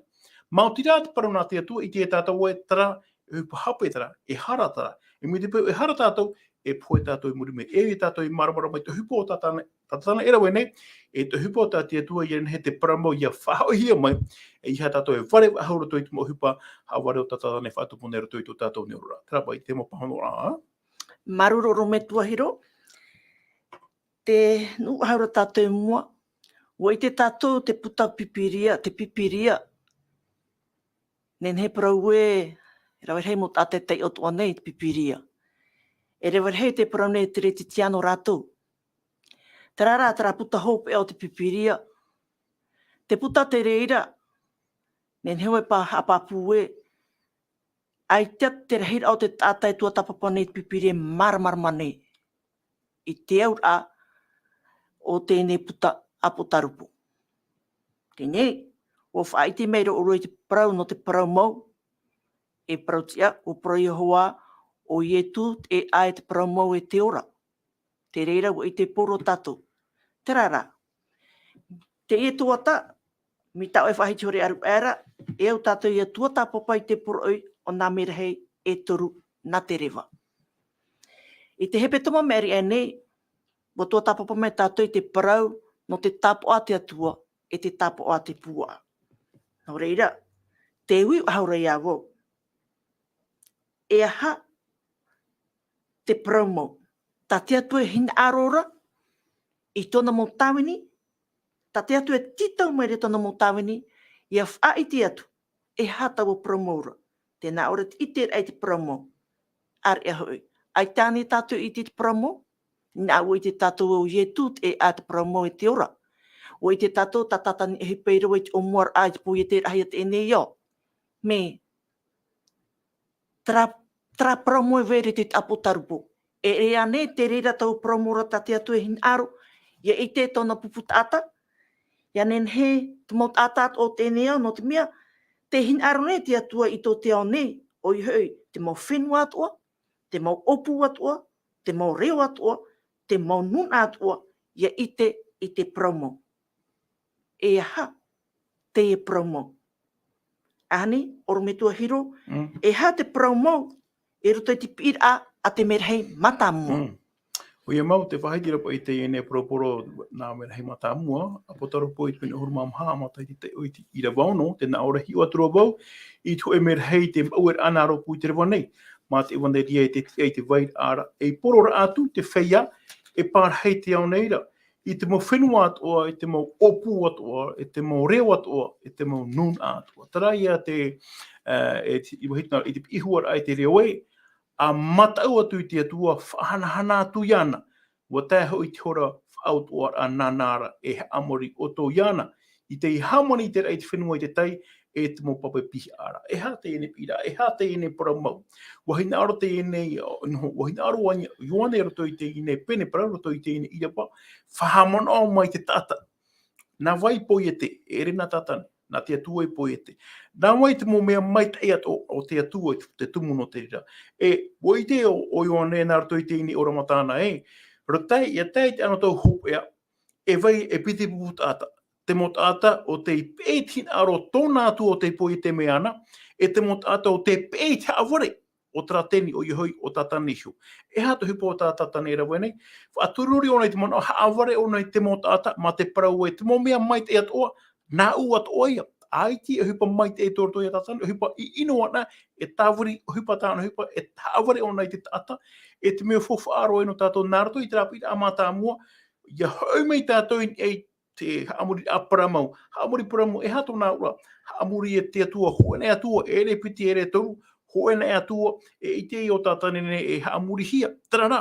Maoti rā te parau nā te Atua, ʻite tātou ē terā, e ʻohipa hape terā, e hara terā. E mai te peu e hara tātou, e pohe tātou i muri mai. E tātou i māramarama i te ʻohipa o Tātane, Tātane e rave nei, e te ʻohipa o tā te Atua ʻia nehenehe te parau mau ʻia faʻahoʻihia mai, ʻeiaha tātou e vare faʻahou i roto i te mau ʻohipa haʻavare o Tātane e faʻatupu nei i roto i tō tātou nei oraraʻa. Terā paʻi te mau pāhonoraʻa. Māuruuru ʻorometua Hiro, tē nuʻu faʻahou ra tātou i mua, ʻua ʻite tātou te puta Pīpīria, te Pīpīria, nehenehe e parau ē, e rave rahi mau taʻata e taiʻo atoʻa nei i te Pīpīria. E rave rahi tē parau nei e Teretitiano rātou. Terā rā, terā puta hopeʻa o te Pīpīria. Te puta te reira, nehenehe e pā-, haʻapāpū ē, ʻaita te rahiraʻa o te taʻata e tuatāpapa nei i te Pīpīria e māramarama nei i te auraʻa o teie nei puta ʻApotarupo. Teie nei, ʻua faʻaʻite mai ra ʻoe i te parau nō te parau mau, e parau tiʻa, ʻua parau Iehova, ʻo Ietu, e ʻā e te parau mau e te ora. Te reira ʻua ʻite pauroa tātou. Terā rā. Teie tuata, mai tā ʻoe e faʻahiti hore ʻaruʻaru ra, e au tātou ʻia tuatāpapa i te poroʻi o nā merahi e toru nā te reva. I te hepetoma maʻiri aʻe nei, ʻua tuatāpapa mai tātou i te parau nō te tāpaʻo a te Atua, e te tāpaʻo a te puaʻa. Nō reira, tē ui faʻahou ra ia vau. E aha te parau mau? Tā te Atua e hinaʻaro ra i tōna mau tāvini, tā te Atua e tītau mai ra i tōna mau tāvini, ʻia faʻaʻite atu, e aha taua parau mau ra. Tē nā ʻō ra te ʻiteraʻa i te parau mau. ʻĀreʻa hoʻi. ʻAita ānei tātou i ʻite i te parau mau? Nā ʻua ʻite tātou ʻo Ietu, e ʻā te parau mau e te ora. ʻUa ʻite tātou tā Tātane e ʻohipa i rave i te ʻōmuaraʻa i te pō i te rahi a teie nei ao. Mea, terā, terā parau mau e vai ra i te ʻĀpotarupo. E ʻere ānei, te reira taua parau mau ra tā te Atua e hinaʻaro, ʻia ʻite tōna pupu taʻata, ʻia nehenehe te mau taʻata atoʻa o teie nei ao, nō te mea, tē hinaʻaro nei te Atua i tō te ao nei, ʻoia hoʻi, te mau fenua atoʻa, te mau ʻōpū atoʻa, te mau reo atoʻa, te mau nūnaʻa atoʻa, ʻia ʻite i te parau mau. E aha teie parau mau? Ānei, ʻorometua Hiro, Mm. e aha te parau mau i roto i te piʻiraʻa a te merahi mātāmua? Mm. ʻOia mau, tē faʻahiti ra paʻi i teie nei poroporo nā merahi mātāmua, ʻĀpotarupo i te pene ʻahuru mā maha, matahiti taiʻo i te ʻīrava ono, tē nā ʻō ra, hiʻo atu ra vau i te hōʻē merahi i te maueraʻa nā rōpū i te reva nei, mā te ʻevaneria e te tiʻa i te vairaʻa ra, e poro ra atu te feiā, e pārahi i te ao nei ra, i te mau fenua atoʻa, i te mau ʻōpū atoʻa, i te mau reo atoʻa, i te mau nūnaʻa atoʻa. Terā ia te, eh, e te, i vahitana, i te piʻi huaraʻa i te reo ē, ʻa mataʻu atu i te Atua, faʻahanahana atu iāna, ʻua tae hoʻi te hora faʻautuʻaraʻa nāna ra e haʻamori ʻoutou iāna, i te hāmani i te raʻi i te fenua i te tai, e te mau pape pihaʻa ra. E aha teie nei piʻiraʻa, e aha teie nei parau mau. ʻUa hinaʻaro teie nei, ʻua hinaʻaro ʻo Ioane i roto i teie nei pene parau, roto i teie nei ʻīrava, faʻahaʻamanaʻo mai te taʻata. Nā vai pōiete, e ʻere nā Tātane, nā te Atua i pōiete. Nā vai te mau mea maitaʻi atoʻa o te Atua i te tumu nō te reira. E, ʻua ʻite ʻo, ʻo Ioane nā roto i teie nei ʻorometua ē, ʻia tae, ʻia tae i te anotau hopeʻa, e vai, e piti pupu taʻata. Te mau taʻata ʻo tē peʻe i te hinaʻaro tōna Atua ʻo tē pōiete mai ana, e te mau taʻata ʻo tē peʻe i te haʻavare o terā teni ʻoia hoʻi ʻo Tātane iho. E aha te ʻohipa o tā Tātane e rave nei? Faʻatururi ʻōna i te manaʻo, haʻavare ʻōna i te mau taʻata, mā te parau ē, te mau mea maitaʻi atoʻa, nāʻu atoʻa ia. ʻAita e ʻohipa maitaʻi tō roto ia Tātane, ʻohipa ʻino ana, e tāviri, ʻohipa tāna ʻohipa, e haʻavare ʻōna i te taʻata, e te mea faufaʻa roa ē nō tātou nā roto i terā piʻiraʻa mātāmua, ʻia hoʻi mai tātou i niʻa i te haʻamoriraʻa parau mau. Haʻamori parau mau, e aha tōna auraʻa? Haʻamori e te Atua, hōʻē nei Atua, e ʻere piti, e ʻere toru, hōʻē nei Atua, e ʻite ʻo Tātane nei e haʻamorihia. Terā rā,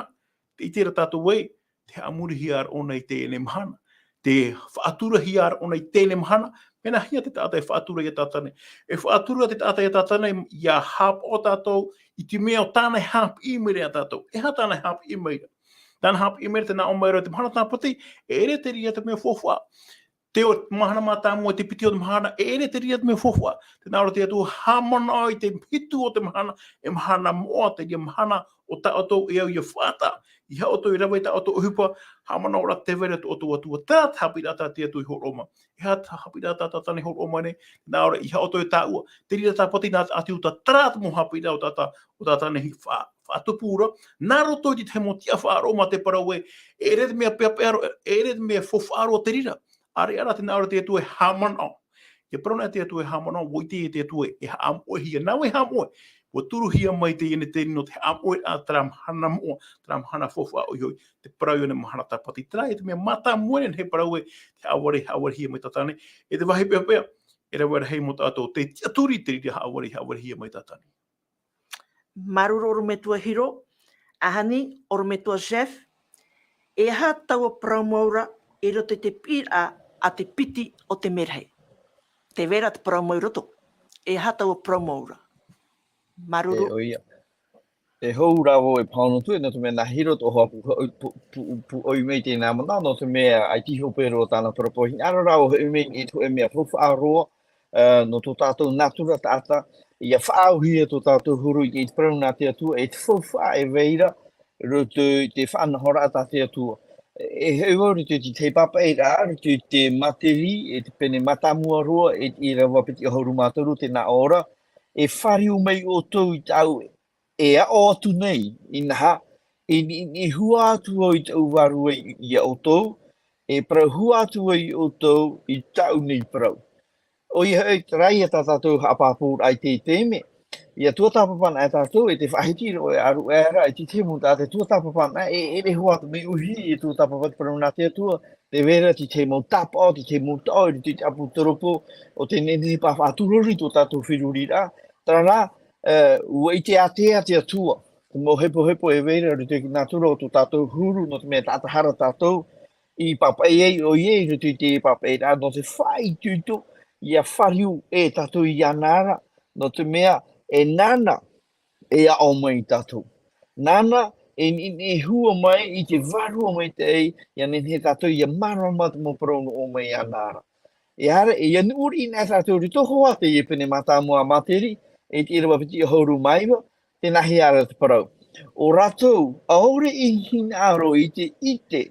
tē ʻite ra tātou ē, te haʻamorihia ʻōna i teie nei mahana. te faʻaturahia ra ʻōna i teie mahana, mea nāhea te taʻata e faʻatura ia tātane. E faʻatura te taʻata ia tātane, ia haʻapaʻo tātou i te mea o tāna e haʻapiʻi mai ra ia tātou. E aha tāna e haʻapiʻi mai ra? Tāna haʻapiʻi mai ra, tē nā ʻō mai ra te mahana tāpati, e ʻere te reira te mea faufaʻa. Te o mahana mātāmua, te piti o te mahana, e ʻere te reira te mea faufaʻa. Tē nā ʻō ra te Atua, haʻamanaʻo i te hitu o te mahana, e mahana moʻa, te reira mahana o tā ʻoutou e au ia faʻataʻa. ʻEiaha ʻoutou e rave i tā ʻoutou ʻohipa, haʻamanaʻo ra tē vai ra tō ʻoutou Atua. Terā te haʻapiʻiraʻa tā te Atua i hōroʻa mai. E aha te haʻapiʻiraʻa tā tātane i hōroʻa mai nei? Tē nā ʻō ra, ʻeiaha ʻoutou e taʻua. Te reira tāpati nā te ʻĀti Iuta, terā te mau haʻapiʻiraʻa o tā tā, o tātane i faʻa-, faʻatupu ra. Nā roto i te tahi mau tiʻafaʻaroʻo mā te parau ē, e ʻere te mea peʻapeʻa roa, e ʻere te mea faufaʻa roa te reira. ʻĀreʻa rā, tē nā ʻō ra te Atua e haʻamanaʻo. ʻIa parau na te Atua e haʻamanaʻo, ʻua ʻite te Atua e haʻamoʻehia. Nāʻu e haʻamoʻe. ʻUa turuhia mai teie nei te rino, te haʻamoʻeraʻa, terā mahana moʻa, terā mahana faufaʻa ʻoiʻoi, te parau i ʻō nei mahana tāpati. Terā ia te mea mātāmua nei, e parau ē, te haʻavare, haʻavarehia mai tātane. E te vāhi peʻapeʻa, e rave rahi mau tātou, te tiʻaturi te reira haʻavare, haʻavarehia mai tātane. Māuruuru ʻorometua Hiro, ʻahani, ʻorometua Jeff, e aha taua parau mau ra i roto i te piʻiraʻa a te piti o te mērahi? Tē vai ra te parau mau i roto. E aha taua parau mau ra? Māuruuru. E, ʻoia. E hou rā vau e pāhono atu, e nō te mea nā Hiro tō hoa pu-, pu-, pu-, pūʻoi mai tēnā manaʻo, nō te mea ʻaita i hope roa tāna parau. Hinaʻaro rā vau e hoʻi mai i te hōʻē mea faufaʻa roa, ā, nō tō tātou nātura taʻata, ʻia faʻaauhia tō tātou huru i te, i te parau nā te Atua, e te faufaʻa e vai ra, roto i te faʻanahoraʻa tā te Atua. E hoʻi vau roto i te pāpaʻiraʻa, roto i te Materi, e te pene mātāmua roa, e te ʻīrava piti ʻahuru mā toru, tē nā ʻō ra, e fāriu mai ʻoutou i tāʻu e aʻo atu nei, inaha, e ni-, e hua atu au i tāʻu Vārua i, iā ʻoutou, e parau hua atu au iā ʻoutou i tāʻu nei parau. ʻOia hoʻi, terā ia tā tātou haʻapāpūraʻa i teie taime. ʻIa tuatāpapa anaʻe tātou, e te faʻahiti roa e ʻaruʻe ra, e te tahi mau taʻata e tuatāpapa anaʻe, e, e ʻere hoʻi atu mea ʻuhi, e tuatāpapa te parau nā te Atua, tē vai ra te tahi mau tāpaʻo, te tahi mau taʻo, i roto i te ʻāpōsetolo Paula, ʻo tē nehenehe paʻi faʻaturori tō tātou feruriraʻa, terā rā, ā, ʻua ʻite ātea te Atua, te mau hepohepo e vai ra i roto i te nātura o tō tātou huru, nō te mea taʻata hara tātou, i pāpaʻi ai ʻoia i roto i te pāpaʻiraʻa, nō te faʻaitoito, ʻia fāriu e tātou iāna ra, nō te mea, e nāna, e aʻo mai tātou. Nāna, e, e, e hua mai i te Vārua Maitaʻi, ʻia nehenehe tātou ʻia māramarama te mau parau nō ʻō mai iāna ra. E ara, e ʻia nuʻu riʻi anaʻe tātou i roto hoʻi i teie pene mātāmua a Materi, e te ʻīrava piti ʻahuru mā iva, tē nāhea ra te parau. ʻO rātou, ʻaore i hinaʻaro i te ʻite,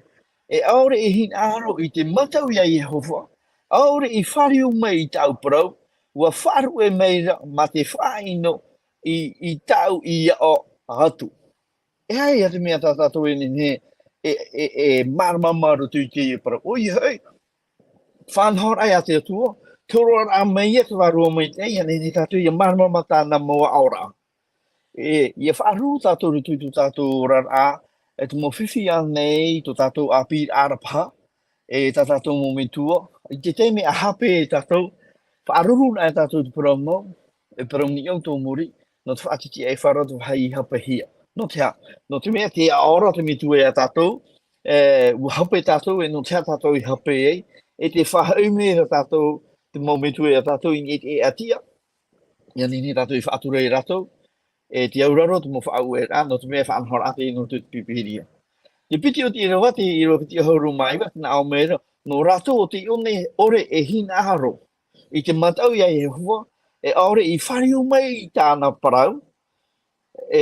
e ʻaore i hinaʻaro i te mataʻu iā Iehova, ʻaore i fāriu mai i tāʻu parau, ʻua faʻaruʻe mai ra mā te faʻaʻino i, i tāʻu i aʻo atu. E aha ia te mea tā tātou e nehenehe e, e, e māramarama roto i teie parau? ʻOia hoʻi, faʻanahoraʻa iā te Atua, te hōroʻaraʻa mai ia te Vārua Maitaʻi, ʻia nehenehe tātou ʻia māramarama tāna mau aʻoraʻa. E, ʻia faʻaruru tātou i roto i tō tātou oraraʻa, e te mau fifi ānei, tō tātou ʻāpīraʻa ra paha, e tā tātou mau metua, i te taime a hape tātou, faʻaruru anaʻe tātou i te parau mau, e parau niʻa i tō muri, nō te faʻatitiʻaifaro te vāhi i hapehia. Nō te aha, nō te mea tē aʻo ra te metua iā tātou, e, ʻua hape tātou, e nō te aha tātou i hape ai, e tē faʻahoʻi mai ra tātou, te mau metua iā tātou i niʻa i te ʻēʻa tiʻa, ʻia nehenehe tātou i faʻatura iā rātou, e te auraro, te mau faʻaueraʻa, nō te mea faʻanahoraʻa teie nō te Pīpīria. Te piti o te ʻīrava, te ʻīrava piti ʻahuru mā iva, tē nā ʻō mai ra, nō rātou ʻo tei ʻore e hinaʻaro i te mataʻu iā Iehova, e ʻaore i fāriu mai i tāna parau, e,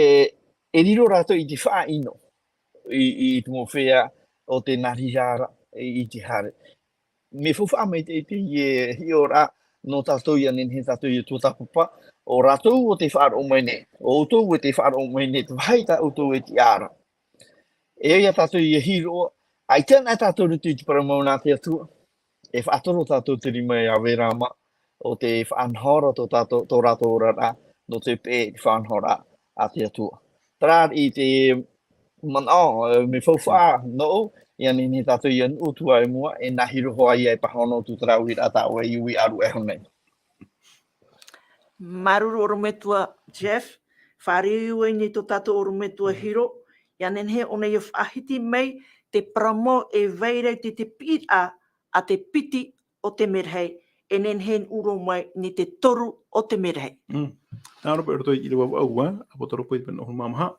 e riro rātou i te faʻaʻino i, i te mau feiā o te nā reira ra, i, i te haere. Mea faufaʻa maitaʻi teie hiʻoraʻa nō tātou ʻia nehenehe tātou ʻia tuatāpapa, ʻo rātou ʻo tē faʻaroʻo mai nei, ʻo ʻoutou ʻo tē faʻaroʻo mai nei, te vāhi tā ʻoutou e tiʻa ra. E ʻia tātou ʻia hiroʻa, ʻaita anaʻe tātou i roto i te parau mau nā te Atua, e faʻatoro tātou te rima iā Aberahama, ʻo tē faʻanaho ra tō tātou, tō rātou oraraʻa, nō te peʻe i te faʻanahoraʻa a te Atua. Terā i te manaʻo, e, mea faufaʻa nōʻu, ʻia nehenehe tātou ʻia nuʻu atu i mua, e nā Hiro hoʻi ia e pāhono atu terā uiraʻa tā ʻoe i ui ʻaruʻe iho nei. Māuruuru ʻorometua Jeff, fāriu ai nei tō tātou ʻorometua Hiro, ʻia nehenehe ʻōna ʻia faʻahiti mai te parau mau e vai ra i te, te piʻiraʻa a te piti o te merahi, e nehenehe e ʻūrō mai nei te toru o te merahi. Mm. Nā ʻō ra paʻi roto i te ʻīrava vaʻu, ā, ʻApotarupo i te pene ʻahuru mā maha.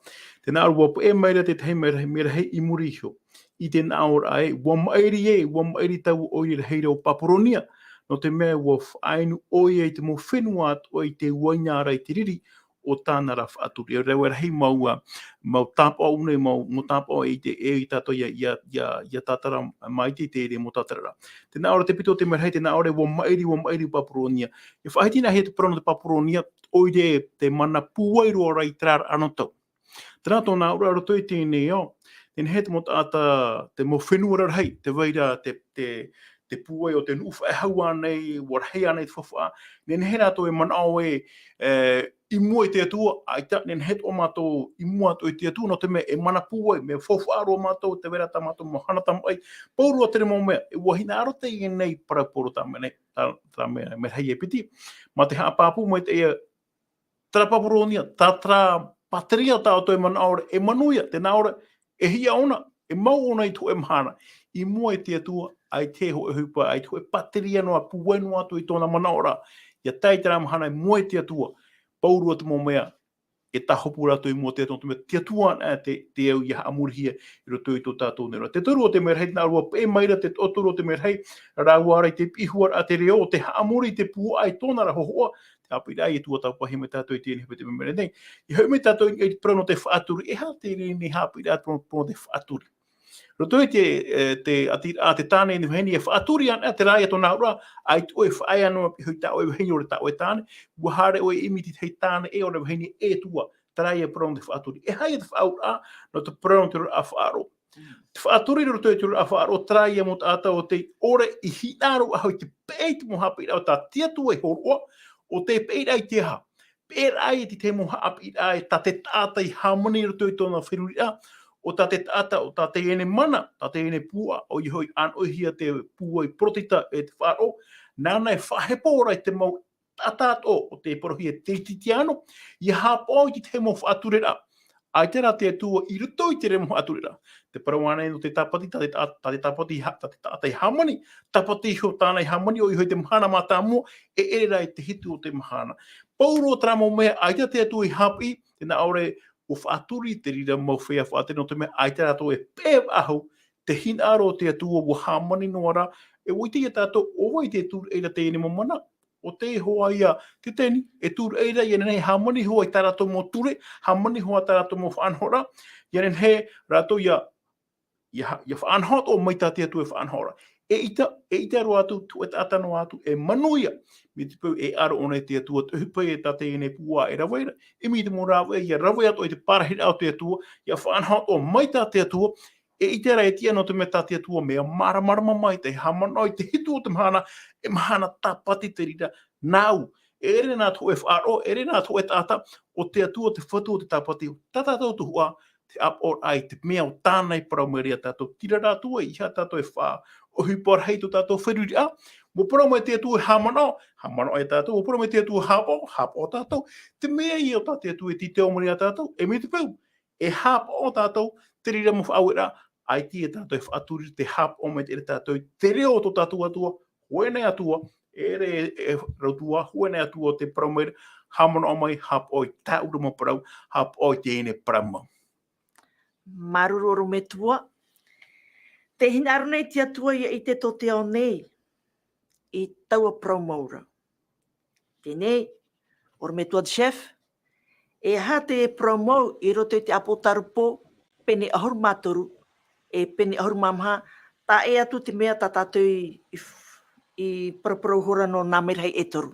Tē nā ʻō ra, ʻua peʻe mai ra te tahi merahi, merahi i muri iho. I te nā ʻō ra ē, ʻua maʻiri ē, ʻua maʻiri taua ʻoire rahi ra o Papuronia. Nō te mea ʻua faʻainu ʻoia i te mau fenua atoʻa i te uaina ra i te riri o tāna ra faʻaturi. E rave rahi mau, ā, mau tāpaʻo nei, mau, mau tāpaʻo e ʻite, e ʻite tātou ʻia, ʻia, ʻia, ʻia tātara mai te, te reira mau tātara ra. Tē nā ʻō ra te piti o te merahi, tē nā ʻō ra ē, ʻua maʻiri, ʻua maʻiri Papuronia. E faʻahitihia te parau nō te Papuronia, ʻoire te mana pūai roa ra i terā ra anotau. Terā tōna auraʻa roto i teie nei ao, nehenehe te mau taʻata, te mau fenua rarahi, tē vai ra te, te, te pūai o te nuʻu faʻehau ānei, ʻua rahi ānei te faufaʻa, nehenehe rātou e manaʻo ē, e, i mua i te Atua, ʻaita, nehenehe atoʻa mātou i mua atoʻa i te Atua, nō te mea e mana pūai, mea faufaʻa roa mātou, tē vai ra tā mātou mahana tamaʻi, pauroa terā mau mea, e ʻua hinaʻaro teie nei parau pauroa tā mea nei, tā, tā mea, merahi e piti, mā te haʻapāpū mai teie, terā Papuronia, tā terā pātireia tā ʻoutou e manaʻo ra, e manuia, tē nā ʻō ra, e hiʻa ʻōna, e mau ʻōna i te hōʻē mahana. I mua i te Atua, ʻaita e hōʻē ʻohipa, ʻaita e hōʻē pātireia noa, pūai noa atu i tōna manaʻo ra. ʻIa tae i terā mahana i mua i te Atua, pauroa te mau mea, e tāhopu rātou i mua i te Atua, nō te mea te Atua anaʻe te, te au ʻia haʻamorihia i roto i tō tātou nei ra. Te toru o te merahi, nā ʻō ra ʻua peʻe mai ra te toʻotoru o te merahi, rāua rā i te piʻi huaraʻa te reo, ʻo tē haʻamori i te puaʻa i tōna ra hōhoʻa, te haʻapiʻiraʻa e tuatāpapa mai tātou i teie nei, i te mea nei. ʻIa hoʻi mai tātou i te parau nō te faʻaturi, e aha te reira nei haʻapiʻiraʻa parau, parau nō te faʻaturi. Roto i te, e, te ʻatiraʻa a te tāne e vahine e faʻaturi ana, terā ïa tōna auraʻa, ʻaita ʻoe e faʻaea noa pihaʻi i tā ʻoe vahine ʻo rā tā ʻoe tāne, ʻua haere ʻoe e ʻimi i te tahi tāne ʻē ʻo rā vahine ʻē atu ā, terā ïa parau nō te faʻaturi. E aha ïa te faʻaauraʻa nō te parau nō te auraʻa faʻaroʻo? Te faʻaturi roto i te auraʻa faʻaroʻo, terā ʻia mau taʻata ʻo tē ʻore i hinaʻaro faʻahou i te peʻe i te mau haʻapiʻiraʻa o tā te Atua i hōroʻa, ʻo tē peʻeraʻa i te aha? Peʻeraʻa i te tahi mau haʻapiʻiraʻa tā te taʻata i hāmani roto i tōna feruriraʻa, ʻo tā te taʻata, ʻo tā teie nei mana, tā teie nei puaʻa, ʻoia hoʻi ʻānoʻihia te pūai porotita e te faʻaroʻo, nāna e faʻahepo ra i te mau taʻata atoʻa, ʻo tē parauhia e Teretitiano, ʻia haʻapaʻo i te tahi mau faʻatureraʻa. ʻAita rā te Atua i roto i te reira mau faʻatureraʻa. Tē parau ānei nō te tāpati, tā te tā-, tā te tāpati ha-, tā te taʻata i hāmani, tāpati iho tāna i hāmani, ʻoia hoʻi te mahana mātāmua, e ʻere rā i te hitu o te mahana. Pauroa terā mau mea, ʻaita te Atua i haʻapiʻi, tē nā ʻō ra ē, ʻua faʻaturi te reira mau feiā faʻatere, nō te mea ʻaita rātou e peʻe faʻahou, te hinaʻaro o te Atua ʻua hāmani noa ra, e ʻua ʻite ïa tātou ʻo vai tē tūraʻi ra teie nei mau mana, ʻo tē hoʻi ïa, te teni, e tūraʻi ra, ʻia nehenehe e hāmani hoʻi tā rātou mau ture, hāmani hoʻi tā rātou mau faʻanahoraʻa, ʻia nehenehe rātou ʻia, ʻia ha-, ʻia faʻanaho atoʻa mai tā te Atua e faʻanaho ra. Eʻita, eʻita roa atu, te hōʻē taʻata noa atu, e manuia, mai te peu e ʻaro ʻōna i te Atua, te ʻohipa ïa tā teie nei puaʻa e rave ra, ʻimi i te mau rāveʻa, ʻia rave atoʻa i te pārahiraʻa o te Atua, ʻia faʻanaho atoʻa mai tā te Atua, eʻita rā e tiʻa nō te mea tā te Atua mea māramarama mai, tē haʻamanaʻo i te hitu o te mahana, e mahana tāpati te reira, nāʻu, e ʻere nā te hōʻē faʻaroʻo, e ʻere nā te hōʻē taʻata, ʻo te Atua te Fatu o te tāpati, tā tātou tuhaʻa, te ʻāpoʻoraʻa i te mea ʻo tāna i parau mai ra ia tātou, terā rā atu ē, ʻeiaha tātou e faʻaʻohipa rahi tō tātou feruriraʻa, ʻua parau mai te Atua e haʻamanaʻo, haʻamanaʻo ia tātou, ʻua parau mai te Atua e haʻapaʻo, haʻapaʻo tātou, te mea ïa ʻo tā te Atua e tītau mai ra ia tātou, e mai te peu, e haʻapaʻo tātou, te reira mau faʻaueraʻa, ʻaita ïa tātou e faʻaturi, tē haʻapaʻo maitaʻi ra tātou, te reo o tō tātou Atua, hōʻē nei Atua, e ʻere e, e, rau atu ā, hōʻē nei Atua tē parau mai ra, haʻamanaʻo mai, haʻapaʻo i tāʻu ra mau parau, haʻapaʻo i teie nei parau mau. Māuruuru ʻorometua. Tē hinaʻaro nei te Atua ʻia ʻite tō te ao nei, i taua parau mau ra. Teie nei, ʻorometua Jeff, e aha te parau mau i roto i te ʻApotarupo, pene ʻahuru mā toru, e pene ʻahuru mā maha, taʻa ʻē atu te mea tā tātou i, i f-, i paraparau ihora nō nā merahi e toru.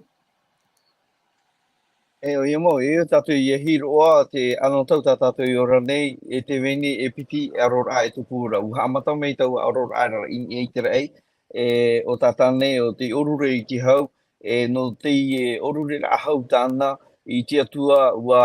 E, ʻoia mau, e, tātou ʻia hiʻo ā, te anotau tā tātou i ora nei, e te vahine e piti, e aroraʻa e tupu ra. ʻUa haʻamata mai taua aroraʻa ra i, i te raʻi, e, ʻo tā tāne, ʻo tei ʻōrure i te hau, e, nō teie ʻōrureraʻa hau tāna, i te Atua, ʻua,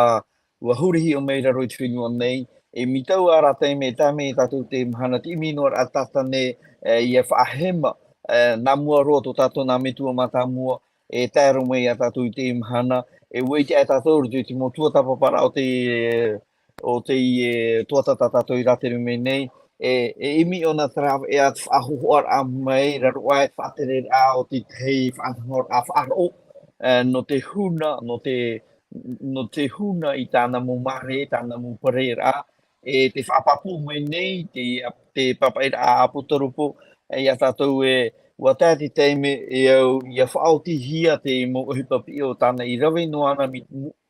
ʻua hurihia mai i raro i te fenua nei, e mai taua ra taime, taime tātou te mahana, te ʻimi noa ra tā tāne, e, ʻia faʻahema, e, nā mua roa tō tātou nā metua mātāmua, e tae roa mai ia tātou i teie mahana, e ʻua ʻite ā tātou i roto i te mau tuatāpaparaʻa o te, o te, e, tuatāpapa tā tātou i rātere mai nei, e, e ʻimi ʻōna te rāveʻa te faʻahohoʻaraʻa mai, raro aʻe te faʻatereraʻa o te tahi faʻanahoraʻa faʻaroʻo, e, nō te huna, nō te, nō te huna i tāna mau mare, tāna mau pareraʻa, e te faʻapāpū mai nei, te, te papaʻiraʻa ʻāpōtarupo, e, ia tātou e, ʻua tae te taime e au, ia faʻaotihia te mau ʻohipa piʻo tāna i rave noa ana mai,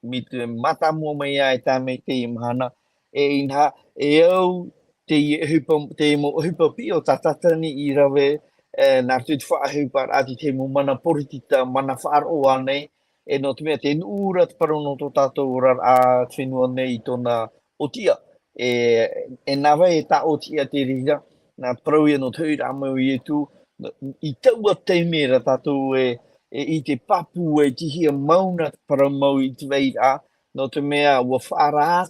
mai te mātāmua mai ai tā mai teie mahana, e inaha, e au, teie ʻohipa, te mau ʻohipa piʻo tā Tātani i rave, e, nā roto i te faʻaʻohiparaʻa i te mau mana poritita, mana faʻaroʻo ānei, e nō te mea te nuʻu ra te parau nō tō tātou oraraʻa te fenua nei i tōna ʻōtiʻa. E, e nā vai e tāʻōtiʻa te reira, nā te parau ia nō te hoʻiraʻa mai o Ietu, i taua taime ra tātou e, e, i te pāpū e tihia mau na te parau mau i te vairaʻa, nō te mea ʻua faʻaararaʻa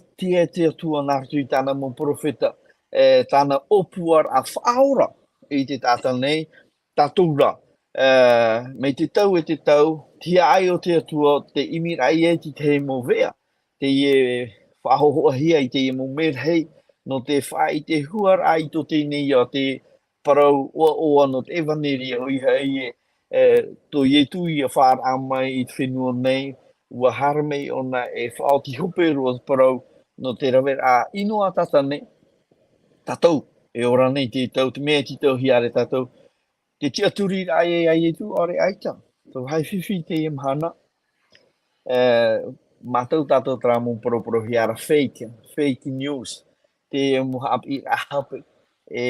te Atua nā roto i tāna mau perofeta, e, tāna ʻōpuaraʻa faʻaora i te taʻata nei, tātou rā. E, mai te tau e te tau, te hiaʻai o te Atua, te ʻimiraʻa i te tahi mau veʻa, teie faʻahohoʻahia i teie mau merahi, nō te faʻaʻite huaraʻa i tō teie nei ia te parau ʻoaʻoa nō te ʻevaneria ʻoia hoʻi e, e, tō Ietu ia faʻaara mai i te fenua nei, ʻua haere mai ʻōna e faʻaoti hope roa te parau nō te raveraʻa ʻino a Tātani, tātou, e ora nei te tau, te mea e tītauhia ra tātou, te tiʻaturiraʻa ia Ietu, ʻaore ʻaita. Tō hai fifi teie mahana, e, mātou tātou terā mau poroporohia ra fake, fake news, te mau haʻapiʻiraʻa hape. E,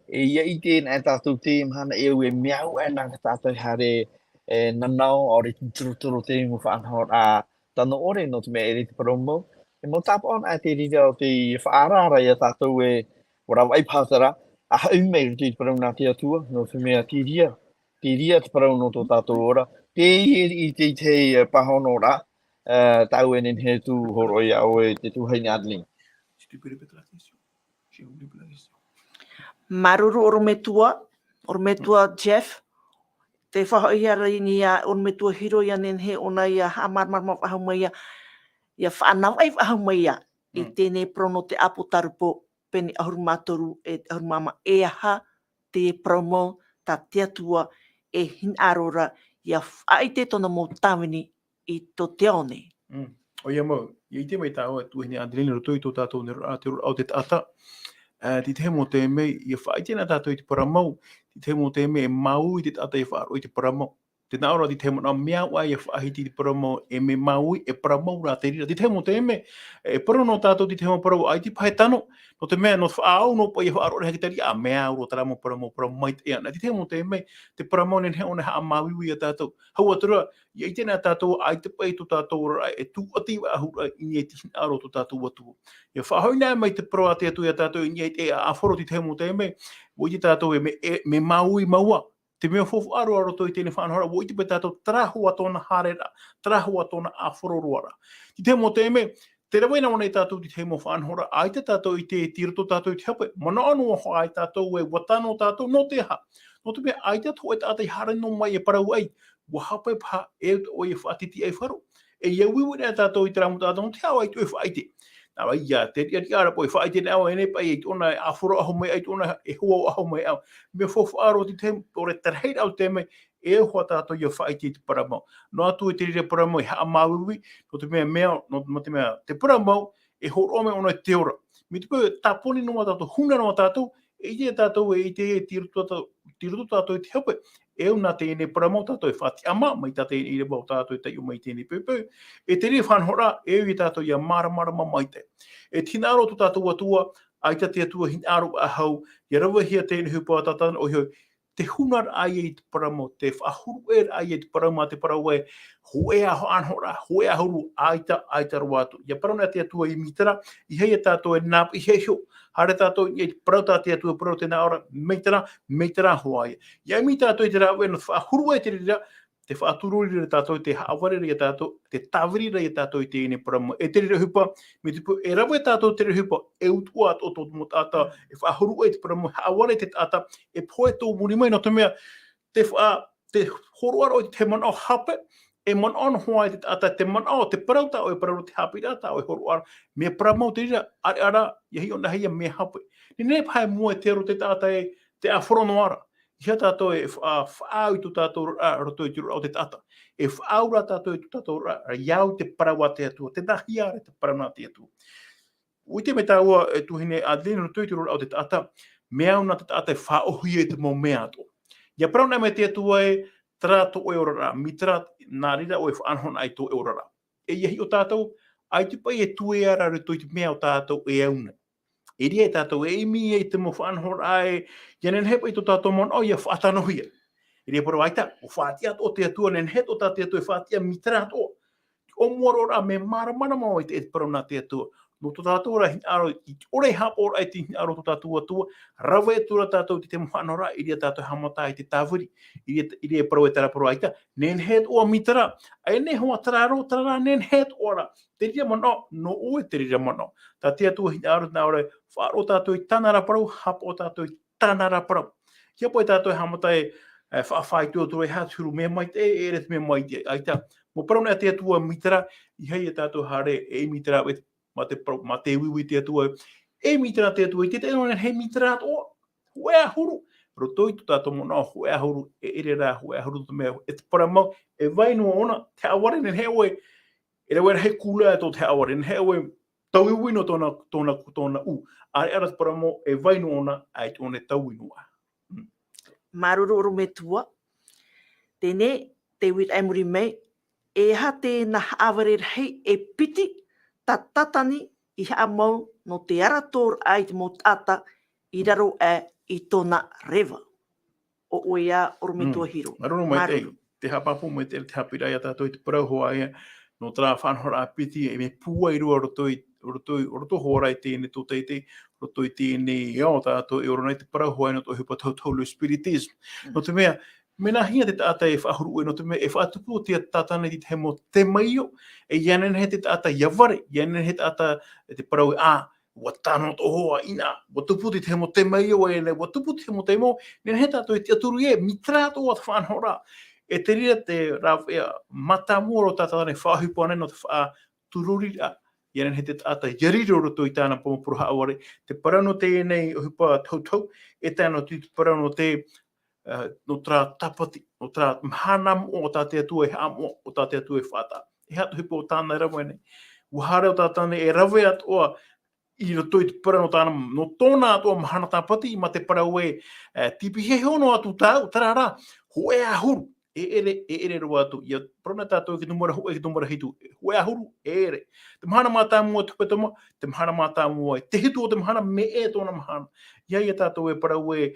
e ia ʻite na e tātou teie mahana e au e mea au e nā ka tātou haere, e, nanao, ʻaore tūtorotoro te mau faʻanahoraʻa tano ʻore, nō te mea ʻere te parau mau. E mau tāpaʻo na te reira o te faʻaararaʻa ia tātou e, ʻua ravaʻi paha terā, a haʻi mai roto i te parau nā te Atua, nō te mea te reira, te reira te parau nō tō tātou ora, te i, i te, i te, e, pāhonoraʻa, e, tāʻu e nehenehe atu hōroʻa ia ʻoe te tuahine Adeline. Si tu peux répéter la question ? J'ai oublié la question. Māuruuru ʻorometua, ʻorometua Jeff, te faʻahoʻihia ra i niʻa ʻorometua Hiro ia nehenehe ʻōna ia haʻamāramarama faʻahou mai ia, ia faʻanavaʻi faʻahou mai ia, i Mm. teie nei parau nō te ʻĀpōtarupo, pene ʻahuru mā toru e ʻahuru mā maha, e aha te parau mau tā te Atua e hinaʻaro ra ia faʻaʻite tōna mau tāvini i tō te ao nei. Mm. ʻOia mau, ia ʻite mai tāua e tuahine Adeline i roto i tō tātou nei oraraʻa, te oraraʻa o te taʻata. E, te tahi mau taime, ia faʻaʻite na tātou i te parau mau, te tahi mau taime e māuiui te taʻata ia faʻaroʻo i te parau mau. Tē nā ʻō ra te tahi manaʻo mea au aʻe ia faʻahiti i te parau mau, e mea māuiui, e parau mau rā te reira. Te tahi mau taime, e parau nō tātou te tahi mau parau, ʻaita paha e tano, nō te mea, nō te faʻaau noa paʻi ia faʻaroʻo ra e te reira, ā, mea au roa terā mau parau mau, parau maitaʻi ana. Te tahi mau taime, te parau mau nehenehe ʻōna e haʻamāuiui ia tātou. Hau atu ra, ia ʻite na tātou, ʻaita paʻi tō tātou oraraʻa e tūʻati faʻahou ra i niʻa i te hinaʻaro o tō tātou Atua. Ia faʻahoʻi na mai te parau a te Atua ia tātou i niʻa i te ʻāfaro te tahi mau taime, ʻua ʻite tātou e mea, e mea māuiui mau ā. Te mea faufaʻa roa roto i teie faʻanahoraʻa, ʻua ʻite paʻi tātou terā hoʻi tōna haereraʻa, terā hoʻi tōna ʻāfaro roa ra. Te tahi mau taime, tē rave na ʻōna ia tātou te tahi mau faʻanahoraʻa, ʻaita tātou i te, tei roto tātou i te hape, manaʻo noa hoʻi tātou e ʻua tano tātou, nō te aha? Nō te mea ʻaita te hōʻē taʻata i haere noa mai e parau ai, ʻua hape paha, e au ʻoe e faʻatitiʻaifaro. E ia uiui na tātou i terā mau taʻata, nō te aha ʻoe ʻaita ʻoe e faʻaʻite? Nā reira, ia te riʻariʻa ra paʻi e faʻaʻite na ʻoe, e nehenehe paʻi, ʻaita ʻōna e ʻāfaro ʻaho mai, ʻaita ʻōna e hoa ʻaho mai, ā. Mea faufaʻa roa te tahi, ʻo te rahiraʻa o te taime, e au hoʻi tātou ia faʻaʻite i te parau mau. Noa atu e te reira parau mau e haʻamāuiui, nō te mea, mea, nō, nō te mea, te parau mau, e hōroʻa mai ʻōna i te ora. Mai te peu tāponi noa tātou, huna noa tātou, e ʻite tātou, e ʻite, e tei roto tātou, tei roto tātou i te hape, e au nā teie nei parau mau tātou e faʻatiʻamā, mai tā teie nei ʻīrava ʻo tātou e taiʻo mai i teie nei poʻipoʻi, e te reira faʻanahoraʻa, e au ia tātou ia māramarama maitaʻi. E te hinaʻaro o tō tātou Atua, ʻaita te Atua hinaʻaro faʻahou, ia ravehia teie nei ʻohipa a Tātana, ʻoia hoʻi, te hunaraʻa ia i te parau mau, te faʻahuru ʻē raʻa ia i te parau mā te parau ē, hōʻē ā faʻanahoraʻa, hōʻē ā huru, ʻaita, ʻaita roa atu. Ia parau na te Atua i Mithra, ʻeiaha ia tātou e nā, ʻeiaha iho, haere tātou i niʻa i te parau tā te Atua, parau tē nā ʻō ra, Mithra, Mithra hoʻi ia. Ia ʻimi tātou i te rāveʻa nō te faʻahuru ʻē i te reira, te faʻaturori ra tātou, te haʻavare ra ia tātou, te tāviri ra ia tātou i teie nei parau mau. E te reira ʻohipa, mai te peu e rave tātou te reira ʻohipa, e utuʻa atoʻa tō te mau taʻata, e faʻahuru ʻē i te parau mau, haʻavare te taʻata, e pohe tō muri mai, nō te mea, te faʻa-, te hōroʻa roa i te manaʻo hape, e manaʻo noa hoʻi te taʻata, te manaʻo, te parau tā ʻoe e parau ra, te haʻapiʻiraʻa tā ʻoe e hōroʻa ra, mea parau mau te reira, ʻareʻa rā, ia hiʻo na hia mea hape. Nehenehe paha e mua e te aro te taʻata e te ʻāfaro noa ra. ʻEiaha tātou e fa-, faʻaau i tō tātou roraʻa, roto i te roraʻa o te taʻata. E faʻaau rā tātou i tō tātou roraʻa, ʻia au i te parau a te Atua, tēnā hia ra te parau nā te Atua. ʻUa ʻite mai tāua, e tuahine Adeline, roto i te roraʻa o te taʻata, mea au nā te taʻata e faʻaʻōhie i te mau mea atoʻa. ʻIa parau nei mai te Atua ē, terā tō ʻoe oraraʻa, mai terā, nā reira ʻoe e faʻanahonaʻa i tō ʻoe oraraʻa. E ʻia hiʻo tātou, ʻaita paʻi e tuea ra roto i te mea o tātou e au nei. E ʻere ia tātou e ʻimi i te mau faʻanahoraʻa ē, ʻia nehenehe paʻi tō tātou manaʻo ʻia faʻatanohia. E ʻere ia parau ʻaita, ʻua faʻatiʻa atoʻa te Atua, nehenehe atoʻa tā te Atua e faʻatiʻa mai terā atoʻa. ʻO mua roa rā, mea māramarama ʻoe i te, i te parau nā te Atua. Nō tō tātou rā hinaʻaro, i te ʻore haʻapaʻoraʻa i te hinaʻaro o tō tātou Atua, rave atu ra tātou i te mau faʻanahoraʻa, i reira tātou e haʻamata i te tāviri, i reira, i reira e parau e terā parau ʻaita, nehenehe atoʻa mai terā, ʻaita e nehenehe atoʻa terā roa, terā rā, nehenehe atoʻa rā. Te reira manaʻo, nō ʻoe te reira manaʻo. Tā te Atua hinaʻaro, nā ʻō ra, faʻaroʻo tātou i tāna ra parau, haʻapaʻo tātou i tāna ra parau. ʻIa pohe tātou e haʻamata e, e faʻaʻite atu ra e aha te huru mea maitaʻi, e ʻere te mea maitaʻi, ʻaita. Mau parau nei a te Atua mai terā, ʻeiaha tātou e haere, e mai terā, e, mā te parau, mā te uiui te Atua, e mai terā te Atua, i te tahi noa nehenehe mai terā atoʻa, hōʻē ʻahuru, roto i tō tātou manaʻo, hōʻē ʻahuru, e ʻere rā, hōʻē ʻahuru te mea, e te parau mau, e vai noa ʻōna, te haʻavare nehenehe ʻoe, e rave rahi kūraʻa tō te haʻavare, nehenehe ʻoe, tauiui noa tōna, tōna, tōna ʻū. ʻAreʻa rā te parau mau, e vai noa ʻōna, ʻaita ʻōna e taui noa. Mm. Māuruuru ʻorometua. Teie, te uiraʻa i muri mai, e aha tēnā haʻavare rahi e piti, tā Tātane i haʻamau nō te aratoraʻa i te mau taʻata i raro aʻe i tōna reva. ʻO ʻoe ia, ʻorometua Hiro. Mm. Māuruuru maitaʻi. Māuruuru. Te haʻapāpū maitaʻi, te haʻapiʻiraʻa ia tātou i te parau hoʻi ē, nō terā faʻanahoraʻa piti, e mea pūai roa roto i, roto i, roto hoʻi rā i teie nei tōtaiete, roto i teie nei ao tātou e ora nei, te parau hoʻi nō te ʻohipa tahutahu, le spiritisme. Mm. Nō te mea, mea nāhea te taʻata e faʻahuru ʻē, nō te mea e faʻatupu ʻo Tātane i te tahi mau temaio, e ʻia nehenehe te taʻata ʻia vare, ʻia nehenehe te taʻata e te parau ē, ʻā, ʻua tano atoʻa hoʻi ʻānei, ʻua tupu te tahi mau temaio, e nei, ʻua tupu te tahi mau temaio, nehenehe tātou e tiʻaturi ē, mai terā atoʻa te faʻanahoraʻa. E te reira te rāveʻa mātāmua roa tā Tātane e faʻaʻohipa nei nō te faʻatururiraʻa, ʻia nehenehe te taʻata ʻia riro roto i tāna mau parau haʻavare, te parau nō teie nei ʻohipa tahutahu, e tae noa atu i te parau nō te, eh, nō terā tāpati, nō terā mahana moʻa o tā te Atua e haʻamoʻa, o tā te Atua e faʻataʻa. E aha te ʻohipa o tāna e rave nei? ʻUa haere ʻo Tātane e rave atoʻa i roto i te parau nō tāna, nō tōna atoʻa mahana tāpati, mā te parau ē, eh, tei pihaʻi iho noa atu tāʻu, terā rā, hōʻē ʻahuru, e ʻere, e ʻere roa atu, ʻia parau na tātou i te nūmera hōʻē, i te nūmera hitu, hōʻē ʻahuru, e ʻere. Te mahana mātāmua o te hepetoma, te mahana mātāmua, e te hitu o te mahana, mea ʻē tōna mahana. ʻEiaha tātou e parau ē,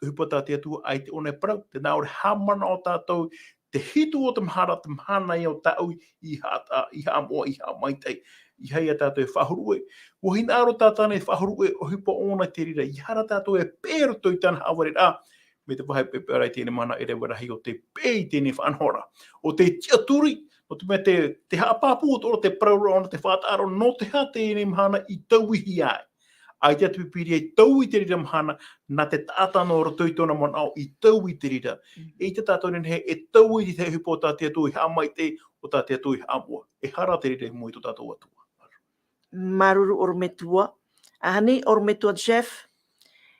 ʻohipa tā te Atua, ʻaita ʻōna e parau, tē nā ʻō ra e haʻamanaʻo tātou, te hitu o te mahana, te mahana ia o tāʻu i haʻa-, i haʻamoʻa, i haʻamaitaʻi, ʻeiaha tātou e faʻahuru ʻē. ʻUa hinaʻaro Tātane e faʻahuru ʻē, ʻohipa ʻōna i te reira, ʻeiaha rā tātou e peʻe i roto i tāna haʻavareraʻa, mai te vāhi pepeʻaraʻa i teie nei mahana e rave rahi ʻo tē peʻe i teie nei faʻanahoraʻa. ʻO tē tiʻaturi, nō te mea te, te haʻapāpū atoʻa ra, te parau ra ʻōna, te faʻataʻa ra ʻōna, nō te aha teie nei mahana i tauihia ai. ʻAita te Pīpīria i taui i te reira mahana, nā te taʻata nō roto i tōna manaʻo i taui i te reira. Mm. ʻEita tātou nehenehe e taui i te ʻohipa o tā te Atua i haʻamaitaʻi, o tā te Atua i haʻamoʻa. E aha rā te reira i mua i tō tātou Atua. Māuruuru ʻorometua. ʻAhani, ʻorometua Jeff,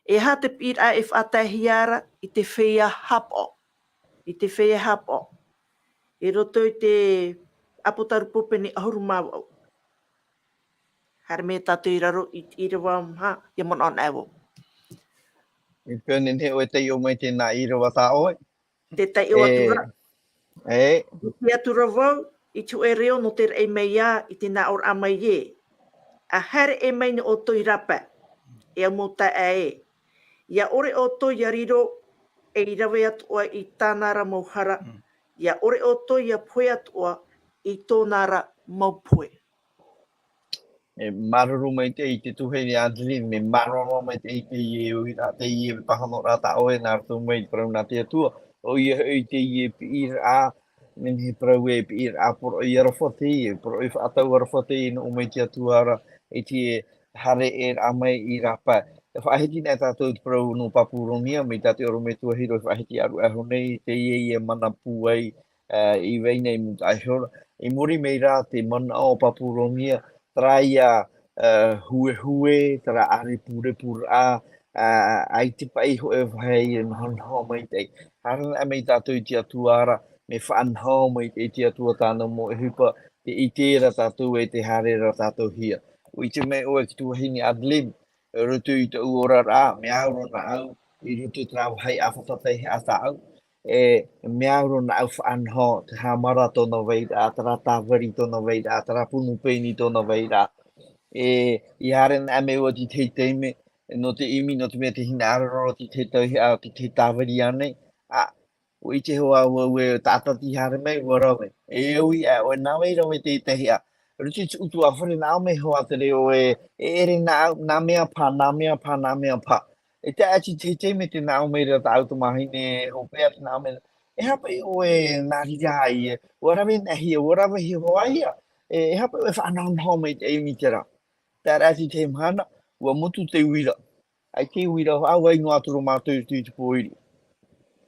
e aha te piʻiraʻa e faʻataehia ra i te feiā haʻapaʻo, i te feiā haʻapaʻo, i roto i te ʻApotarupo pene ʻahuru mā vaʻu. Haere mai tātou i raro i te ʻīrava maha, ʻia manaʻo anaʻe vau. E pēnei nei ʻoe e taiʻo mai tēnā ʻīrava tā ʻoe. Tē taiʻo atu ra. E. I te atu ra vau, i te hōʻē reo nō te raʻi mai ā, i te nāʻōraʻa mai ē. ʻA haere ʻē mai nei ʻoutou i rāpae, e au mau taeaʻe ē. ʻIa ʻore ʻoutou ʻia riro, ei rave atoʻa i tāna ra mau hara. Mm. ʻIa ʻore ʻoutou ʻia pohe atoʻa i tōna ra mau pohe. E māuruuru maitaʻi i te tuahine Adeline, mea māuruuru maitaʻi i teie uiraʻa, teie pāhonoraʻa tā ʻoe nā roto mai i te parau nā te Atua, ʻoia hoʻi teie piʻiraʻa, mea nei parau ē piʻiraʻa poroʻi aroha teie, poroʻi faʻatau aroha teie nō ʻō mai te Atua ra, i te haere ʻē ra mai i rāpae. E faʻahiti nei tātou te parau nō Papuronia, mai tā te ʻorometua Hiro e faʻahiti ʻaruʻahu nei, teie ia mana pūai, ā, i vai nei i mūtaʻa iho ra. I muri mai rā te manaʻo o Papuronia, terā ia, huehue, terā ʻārepurepu rā, ā, ʻaita paʻi hōʻē vāhi e nohonoho maitaʻi. Haere anaʻe mai tātou i te Atua ra, mea faʻanaho maitaʻi te Atua tāna mau ʻohipa, tē ʻite ra tātou e tē haere ra tātou hia. ʻUa ʻite mai ʻoe ki te vahine Adeline, i roto i tōʻu oraraʻa, mea au roa na au, i roto i terā vāhi ʻāfata tei haʻa tāʻau, e, mea au roa na au faʻanaho, te haʻamara tōna vairaʻa, terā tāvari tōna vairaʻa, terā punu pēni tōna vairaʻa. E, i haere anaʻe mai ʻoe i te taime, nō te ʻimi, nō te mea te hinaʻaro roa i te tauihaʻa, i te tāvari ānei, ā, ʻua ʻite hoʻi au e taʻata tei haere mai, ʻua rave. E au ia, ʻoe nā vai rave te tahi ā. Roto i te ʻutuāfare nā ʻō mai hoʻi te reo e, e ʻere nā, nā mea pā, nā mea pā, nā mea pā. E tae atu i te taime tē nā ʻō mai ra tāʻu tamāhine, hopeʻa tē nā ʻō mai ra. E aha paʻi ʻoe nā reira ai, e, ʻua rave nā hea, ʻua rave hea hoʻi ia. E, e aha paʻi ʻoe faʻanahonaho mai te ʻimi terā. Tae atu i te mahana, ʻua motu te uira. ʻAita e uira, ʻua vai noa atu ra mātou i roto i te pōiri.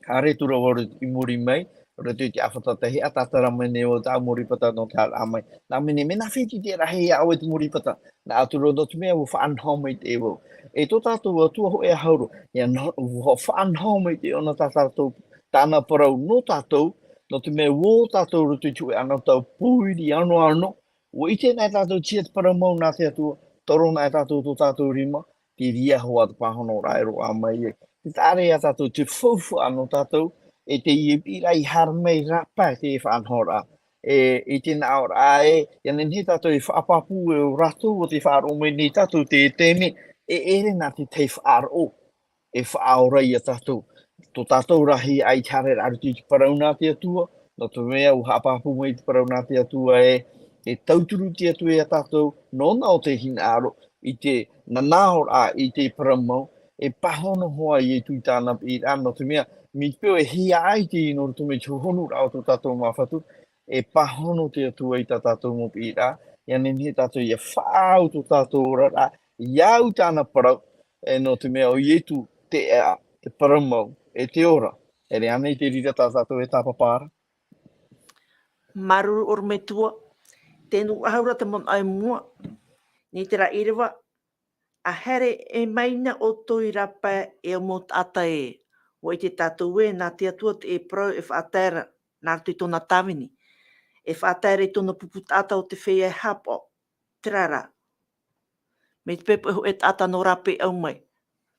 Haere atu ra vau i muri mai, roto i te ʻāfata tei haʻa, tātara mai nei vau tāʻu mau ripata nō te haʻaraʻa mai. Nā mea nei, mea nā fētiʻi te rahi ia ʻoe te mau ripata. Nā ʻō atu ra nō te mea ʻua faʻanaho maitaʻi vau. E tō tātou Atua hōʻē ā hau ra, ʻia nō-, ʻua faʻanaho maitaʻi ʻōna tā tātou, tāna parau nō tātou, nō te mea ʻua ō tātou roto i te hōʻē anotau pōiri anoano, ʻua ʻite anaʻe tātou tiʻa te parau mau nā te Atua, toro anaʻe tātou tō tātou rima, te reira hoʻi te pāhonoraʻa e roaʻa mai ai. Tē taʻa ra ia tātou te faufaʻa nō tātou, e teie piʻiraʻa i haere mai rāpae te faʻanahoraʻa. E, i te nāʻōraʻa e, ʻia nehenehe tātou e faʻapāpū e ʻo rātou ʻo tē faʻaroʻo mai nei tātou i teie taime, e ʻere nā te tahi faʻaroʻo e faʻaora ia tātou. Tō tātou rahi ʻaita e haere ra i roto i te parau nā te Atua, nō te mea ʻua haʻapāpū mai te parau nā te Atua e, e tauturu te Atua ia tātou, nōna ʻo te hinaʻaro, i te nanahoraʻa i te parau mau, e pāhono hoʻi ia i tū i tāna piʻiraʻa, nō te mea, mai te peu e hiaʻai teie nō roto mai te hohonuraʻa o tō tātou Māfatu, e pāhono te Atua i tā tātou mau piʻiraʻa, ʻia nehenehe tātou ʻia faʻaau tō tātou oraraʻa, ʻia au i tāna parau, e nō te mea ʻo Ietu te ʻēʻa, te parau mau, e te ora. E ʻere ānei te reira tā tātou e tāpapa ra? Māuruuru ʻorometua, tē nūnaʻa ra te manaʻo i mua, nō terā ʻīrava, ʻa haere mai na ʻoutou i rāpae e ʻo mau taʻata ē, ʻua ʻite tātou ē, nā te Atua te parau e faʻatae ra, nā roto i tōna tāvini. E faʻatae ra i tōna pupu taʻata ʻo te feiā e haʻapaʻo, terā rā. Mai te peu e hōʻē taʻata nō rāpae ʻau mai.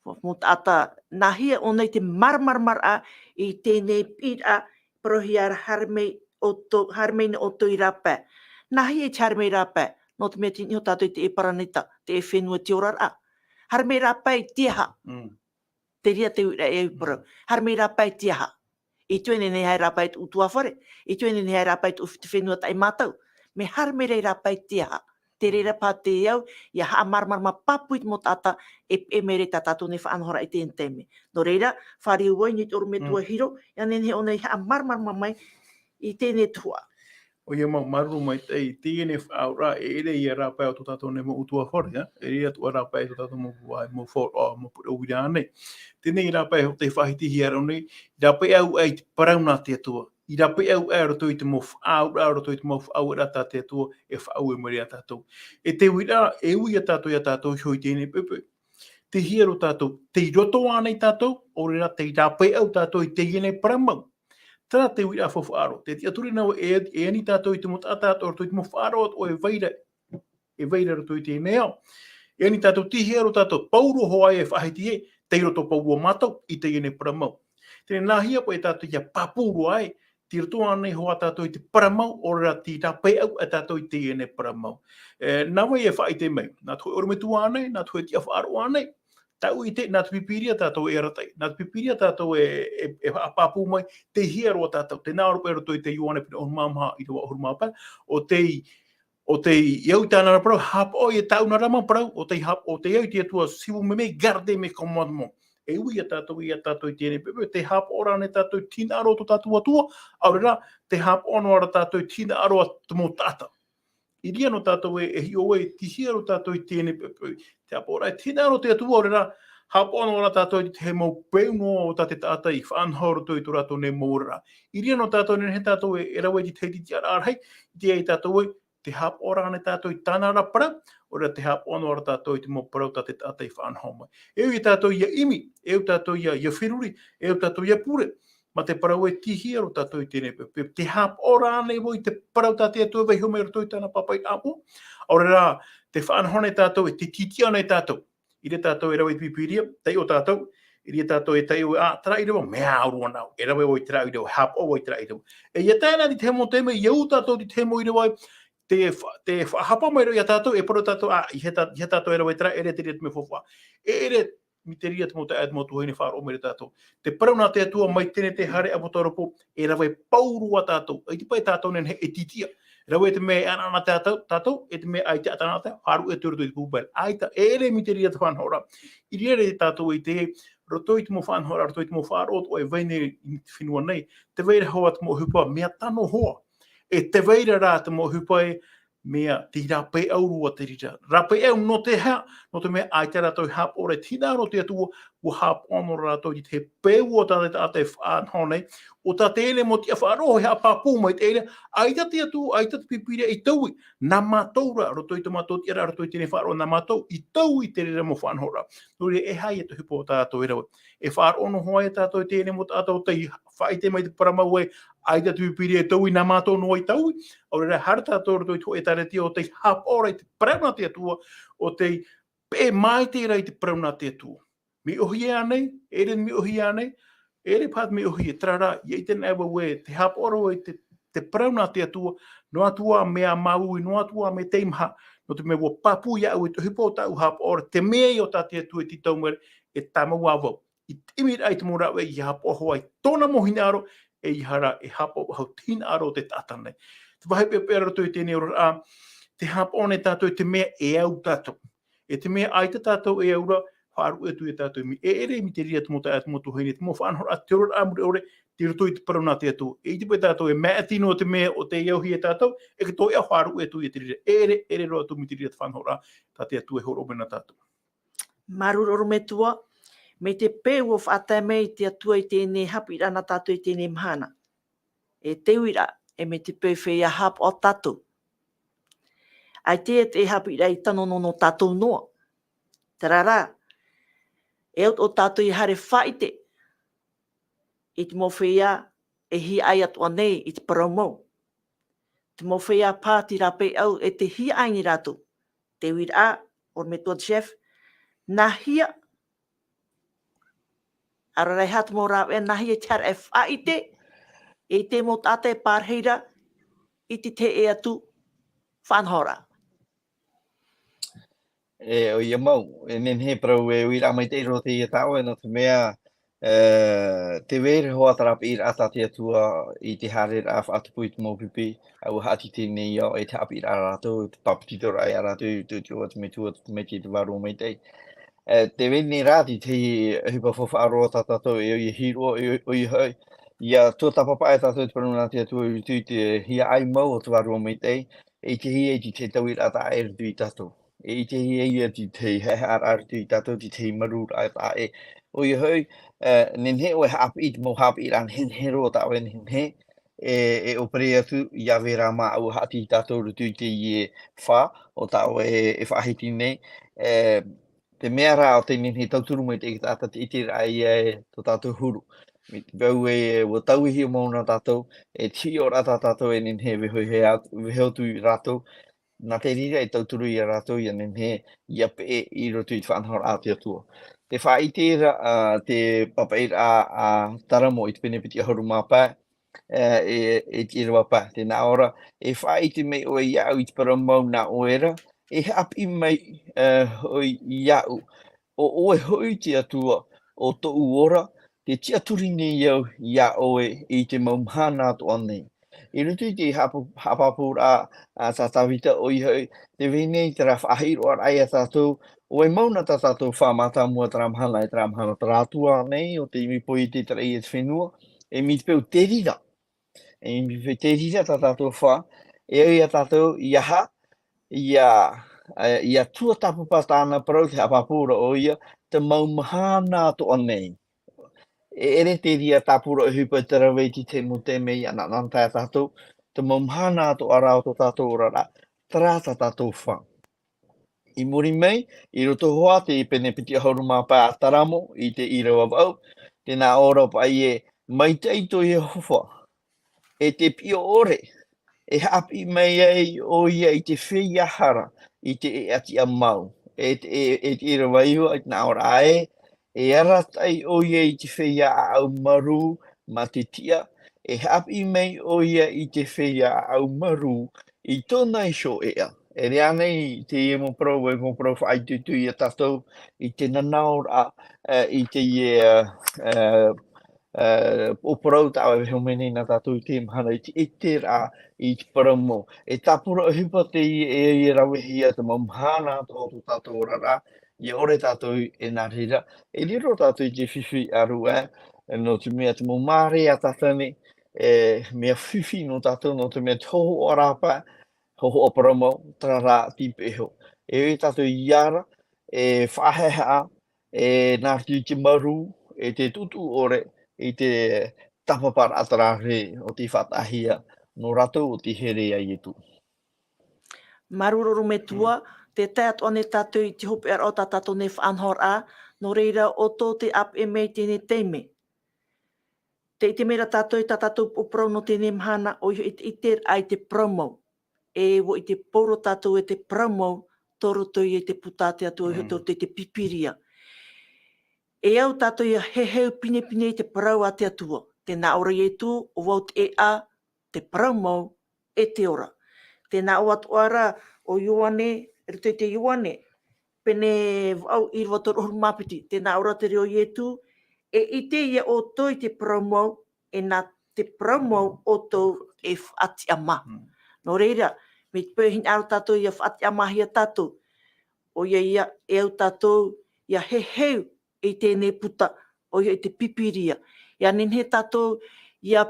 Mau taʻata, nā hea ʻōna i te māramarama ra i teie piʻiraʻa, parauhia ra haere mai ʻoutou, haere mai na ʻoutou i rāpae. Nā hea i te haere mai rāpae, nō te mea tei niʻa tātou i te paraneta, te fenua te oraraʻa. Haere mai rāpae i te aha? Mm. Te reira te uiraʻa e au i parau. Mm. Haere mai rāpae i te aha? ʻIa ʻite ʻoe nehenehe e haere rāpae i te ʻutuāfare, ʻia ʻite ʻoe nehenehe e haere rāpae i te ʻufi te fenua taʻi mātau. Mea haere mai ra i rāpae i te aha? Te reira paha te au, ʻia haʻamāramarama pāpū i te mau taʻata e, e mea ra tā tātou nei faʻanahoraʻa i teie taime. Nō reira, fāriu ai nei te ʻorometua Hiro, ʻia nehenehe ʻōna i haʻamāramarama mai i teie tuhaʻa. ʻOia mau, māuruuru maitaʻi, teie nei faʻaauraʻa, e ʻere ia rāpae o tō tātou nei mau ʻutuāfare, ā? E ʻere atoʻa rāpae tō tātou mau, mau faʻaroʻo, mau pure uira nei. Teie nei rāpae ʻo tē faʻahitihia ra nei, rāpae ʻau aʻe i te parau nā te Atua. I rāpae ʻau aʻe roto i te mau faʻaauraʻa, roto i te mau faʻaueraʻa tā te Atua, e faʻaue mai ra ia tātou. E te uiraʻa, e ui ia tātou, ia tātou iho i teie nei poʻipoʻi. Tei hea roa tātou, tei roto ānei tātou, ʻaore rā tei rāpae ʻau tātou i teie nei parau mau. Terā te uiraʻa faufaʻa roa. Tē tiʻaturi na vau e, e ani tātou i te mau taʻata atoʻa roto i te mau faʻaroʻo atoʻa e vai ra, e vai ra roto i teie nei ao. E ani tātou, tei hea roa tātou, pauroa hoʻi e faʻahiti ē, tei roto pauroa mātou i teie nei parau mau. Teie nei, nā hea paʻi tātou ʻia pāpū roa ai, tei roto ānei hoʻi tātou i te parau mau, ʻaore rā tei rāpae ʻau aʻe tātou i teie nei parau mau. E, nā vai e faʻaʻite mai, nā te hōʻē ʻorometua ānei, nā te hōʻē tiʻafaʻaroʻo ānei, tāʻu i ʻite, nā te Pīpīria tātou e arataʻi. Nā te Pīpīria tātou e, e, e haʻapāpū mai, tei hea roa tātou. Tē nā ʻō ra paʻi roto i te Ioane pene ʻahuru mā maha, ʻīrava ʻahuru mā pae, ʻo tei, ʻo tei, ʻia au i tāna ra parau, haʻapaʻo i tāʻu na ra mau parau, ʻo tei haʻap-, ʻo tei au i te Atua sivu mai, garder mes commandements. E ui ia tātou, ia tātou i teie nei poʻipoʻi, tē haʻapaʻo ra ānei tātou i te hinaʻaro o tō tātou Atua, ʻaore rā, tē haʻapaʻo noa ra tātou i te hinaʻaro a te mau taʻata. I reira noa tātou e, e hiʻo ai, tei hea roa tātou i teie nei poʻipoʻi. Tē haʻapaʻo ra i te hinaʻaro o te Atua, ʻaore rā, haʻapaʻo noa ra tātou i te mau peu noa o tā te taʻata i faʻanaho roto i tō rātou nei mau oraraʻa. I reira noa tātou e nehenehe tātou e, e rave i te tahi tiʻaraʻa rahi, i te, ia tātou e, te haʻapaʻo ra ānei tātou i tāna ra parau, ʻaore rā te haʻapaʻo noa ra tātou i te mau parau tā te taʻata i faʻanaho mai. E au ia tātou ia ʻimi, e au tātou ia, ia feruri, e au tātou ia pure, mā te parau e tīhia roa tātou i teie nei, pe, pe, te haʻapaʻo ra ānei vau i te parau tā te Atua e vaiiho mai i roto i tāna pāpaʻi ʻāpoʻo, ʻaore rā, te faʻanaho nei tātou, e te tītiʻa nei tātou. ʻIte tātou e rave i te Pīpīria, taiʻo tātou, ʻite tātou e taiʻo, ā, terā ʻīrava, mea au roa nāu, e rave vau i terā ʻīrava, e haʻapaʻo vau i terā ʻīrava. E ʻia tae anaʻe i te tahi mau taime, ʻia ū tātou i te tahi mau ʻīrava, te fa-, te faʻahapa mai roa ia tātou, e parau tātou, ā, ʻeiaha tā-, ʻeiaha tātou e rave i terā, e ʻere te reira te mea faufaʻa. E ʻere mai te reira te mau taeaʻe, te mau tuahine, faʻaroʻo mai ra tātou. Te parau nā te Atua mai teie nei te haere ʻāpōsetolo Paulo, e rave pauroa tātou. ʻAita paʻi tātou e nehenehe e tītiʻa. Rave te mea e ʻanaʻana tātou, tātou, e te mea ʻaita e ʻanaʻana tātou, faʻaruʻe atu i roto i te pūpāpaʻiraʻa. ʻAita, e ʻere mai te reira te faʻanahoraʻa. I reira tātou e ʻite, roto i te mau faʻanahoraʻa, roto i te mau faʻaroʻo atoʻa e vai nei i te fenua nei, tē vai ra hoʻi te mau ʻohipa mea tano hoʻi. E tē vai ra rā te mau ʻohipa e mea, te rāpae ʻau roa te reira. Rāpae ʻau nō te aha, nō te mea ʻaita rātou e haʻapaʻo ra i te hinaʻaro o te Atua, ʻua haʻapaʻo noa rātou i te peu o tā te taʻata e faʻanaho nei, ʻo tā teie nei mau tiʻa faʻaroʻo e haʻapāpū mai te reira, ʻaita te Atua, ʻaita te Pīpīria i taui, nā mātou rā, roto i tō mātou tiʻaraʻa, roto i teie nei faʻaroʻo, nā mātou i taui i te reira mau faʻanahoraʻa. Nō reira, e aha ia te ʻohipa tā tātou e rave. E faʻaroʻo noa hoʻi tātou i teie nei mau taʻata ʻo tei faʻaʻite mai te parau mau ē, ʻaita te Pīpīria e taui, nā mātou noa i taui, ʻaore rā, haere tātou roto i te hōʻē ʻētārētia ʻo tei haʻapaʻo ra i te parau nā te Atua, ʻo tei peʻe maitaʻi ra i te parau nā te Atua. Mea ʻōhie ānei, e ʻere mea ʻōhie ānei, e ʻere paha te mea ʻōhie, terā rā, ʻia ʻite anaʻe vau ē, te haʻapaʻo ra i te, te parau nā te Atua, noa atu ā mea māuiui, noa atu ā mea teimaha, nō te mea ʻua pāpū iāʻu i te ʻohipa o tāʻu haʻapaʻo ra, te mea ïa o tā te Atua e tītau mai ra, e tāmau ā vau. I te ʻimiraʻa i te mau rāveʻa, ʻia haʻapaʻo hoʻi i tōna mau hinaʻaro, e ʻeiaha rā e haʻapaʻo faʻahou te hinaʻaro o te taʻata nei. Te vāhi peʻapeʻa roto i teie nei oraraʻa, te haʻapaʻo nei tātou i te mea e au tātou. E te mea ʻaita tātou e au ra, faʻaruʻe atu ia tātou i te mea, e ʻere mai te reira te mau taeaʻe, te mau tuahine, te mau faʻanahoraʻa, te oraraʻa mure ʻore, tei roto i te parau nā te Atua. E ʻite paʻi tātou, e maʻiti noa te mea ʻo tei auhia ia tātou, e katoa ïa faʻaruʻe atu ia te reira. E ʻere, e ʻere roa atu mai te reira te faʻanahoraʻa, tā te Atua e hōroʻa mai nā tātou. Māuruuru ʻorometua, mai te peu ʻua faʻatae mai te Atua i teie nei haʻapiʻiraʻa nā tātou i teie nei mahana. E te uiraʻa, e mai te peu feiā haʻapaʻo tātou. ʻAita e te haʻapiʻiraʻa i tano noa nō tātou noa. Terā rā, e au atoʻa tātou ʻia haere faʻaʻite i te mau feiā e hiaʻai atoʻa nei i te parau mau. Te mau feiā paha tei rāpae ʻau e tei hiaʻai nei rātou. Te uiraʻa, ʻorometua Jeff, nāhea, ʻaore rā e aha te mau rāveʻa, nāhea i te haere e faʻaʻite i te mau taʻata e pārahi ra i te tahi atu faʻanahoraʻa. E, ʻoia mau, e nehenehe e parau e uiraʻa maitaʻi roa teie tā ʻoe, nō te mea, e, tē vai ra hoʻi te haʻapiʻiraʻa tā te Atua i te haereraʻa faʻatupu i te mau pipi, ʻua haʻatītī nei ïa, e te haʻapiʻiraʻa ia rātou, te pāpetitoraʻa ia rātou, i te, te, te, te Metua, te Tamaiti, te Vārua Maitaʻi. E, tē vai nei rā te, te ʻohipa faufaʻa roa tā tātou e ʻoia e hiʻo, e, ʻoia hoʻi, ʻia tuatāpapa e tātou te parau nā te Atua i roto i te hiaʻai mau o te Vārua Maitaʻi, e ʻitehia i te, te tauiraʻa taʻa ʻē i roto ia tātou. E ʻitehia ïa i te, te haʻehaʻaraʻa i roto ia tātou, te, te marūraʻa taʻa ʻē. ʻOia hoʻi, e, nehenehe ʻoe e haʻapiʻi i te mau haʻapiʻiraʻa nehenehe roa tā ʻoe e nehenehe, e, e ʻōpere atu, ʻia vai ra māʻa ʻua haʻatītī tātou i roto i teie fā, ʻo tā ʻoe e, e faʻahiti nei, e, te mea rā ʻo tei nehenehe e tauturu mai te taʻata te ʻiteraʻa ïa e tō tātou huru. Mai te peu ē, ʻua tauihia mau nā tātou, e te hiʻoraʻa tā tātou e nehenehe e vaiiho atu, vaiiho atu ia rātou, nā te reira e tauturu ia rātou ʻia nehenehe ʻia peʻe i roto i te faʻanahoraʻa a te Atua. Tē faʻaʻite ra, ā, te pāpaʻiraʻa a Taramo i te pene piti ʻahuru mā pae, e, e, e te ʻīrava pae. Tē nā ʻō ra, e faʻaʻite mai ʻoe iāʻu i te parau mau nā ʻoe ra, e haʻapiʻi mai, e, ʻoe iāʻu. ʻO ʻoe hoʻi te Atua o tōʻu ora, tē tiʻaturi nei au iā ʻoe i te mau mahana atoʻa nei. I roto i te haʻapa-, haʻapāpūraʻa a tā Tāvita, ʻoia hoʻi, tē vai nei terā faʻahiʻoraʻa ia tātou, ʻua mau na tā tātou fā mātāmua terā mahana, e terā mahana terā atu ānei, ʻo tei ʻimi pohe i te taraʻi e te fenua, e mai te peu te reira. E mai te peu te reira tā tātou fā, e au ia tātou, ʻia ha-, ʻia, e, ʻia tuatāpapa tāna parau te haʻapāpū ra ʻoia, te mau mahana atoʻa nei. E ʻere te reira tāpura ʻohipa te rave i te mau taime ʻia ʻanaʻanatae tātou, te mau mahana atoʻa rā o tō tātou oraraʻa, terā tā tātou fā. I muri mai, i roto hoʻi te pene piti ʻahuru mā pae a Taramo, i te ʻīrava vaʻu, tē nā ʻō ra paʻi ē, maitaʻi tō Iehova, e te piʻo ʻore, e haʻapiʻi mai ai ʻoia i te feiā hara, i te ʻēʻa tiʻamau. E te, e, e te ʻīrava iva, i te nā ʻō ra ē, e arataʻi ʻoia i te feiā ʻāʻau marū mā te tiʻa, e haʻapiʻi mai ʻoia i te feiā ʻāʻau marū i tōna iho ʻēʻa. E riro ānei teie mau parau, e mau parau faʻaitoito ia tātou i te nanaʻoraʻa, e, i teie, e, e, e, o parau tā ʻoe e veho mai nei nā tātou i teie mahana i te, i te ʻiteraʻa i te parau mau. E tāpura ʻohipa teie e, e ravehia te mau mahana tō, tō tātou oraraʻa, ʻia ʻore tātou e nā reira. E riro tātou i te fifi ʻāruʻe, nō te mea te mau māere a tātou nei, e, mea fifi nō tātou, nō te mea te hōhoʻa rāpae, hōhoʻa parau mau, terā rā tīpeʻo. E ʻoi tātou i ara, e faʻahaʻehaʻa, e nā roto i te marū, e te tutuʻu ʻore, i te tāpaparaʻa terā rē o tei faʻataʻahia nō rātou o tei here iā Ietu. Māuruuru metua, tē tae atu ānei tātou i te hopeʻaraʻa o tā tātou nei faʻanahoraʻa, nō reira ʻoutou tē ʻāpeʻe mai i teie nei taime. Tē ʻite mai ra tātou i tā tātou upoʻo parau nō teie nei mahana, ʻoia hoʻi te ʻiteraʻa i te parau mau. E ʻua ʻite pauroa tātou e te parau mau, tō roto ia i te puta a te Atua, ʻoia hoʻi Mm. tō roto i te Pīpīria. E au tātou ʻia heheu pinepine i te parau a te Atua. Tē nā ʻō ra Ietu, ʻo vau te ʻēʻa, te parau mau, e te ora. Tē nā ʻō atoʻa ra ʻo Ioane, i roto i te Ioane, pene vaʻu ʻīrava toru ʻahuru mā piti, tē nā ʻō ra te reo o Ietu, e ʻite ia ʻoutou i te parau mau, e nā te parau mau ʻoutou e faʻatiʻamā. Mm. Nō reira, mai te peu e hinaʻaro tātou ʻia faʻatiʻamāhia tātou, ʻoia ia, e au tātou ʻia heheu i teie nei puta, ʻoia hoʻi te Pīpīria. ʻIa nehenehe tātou ʻia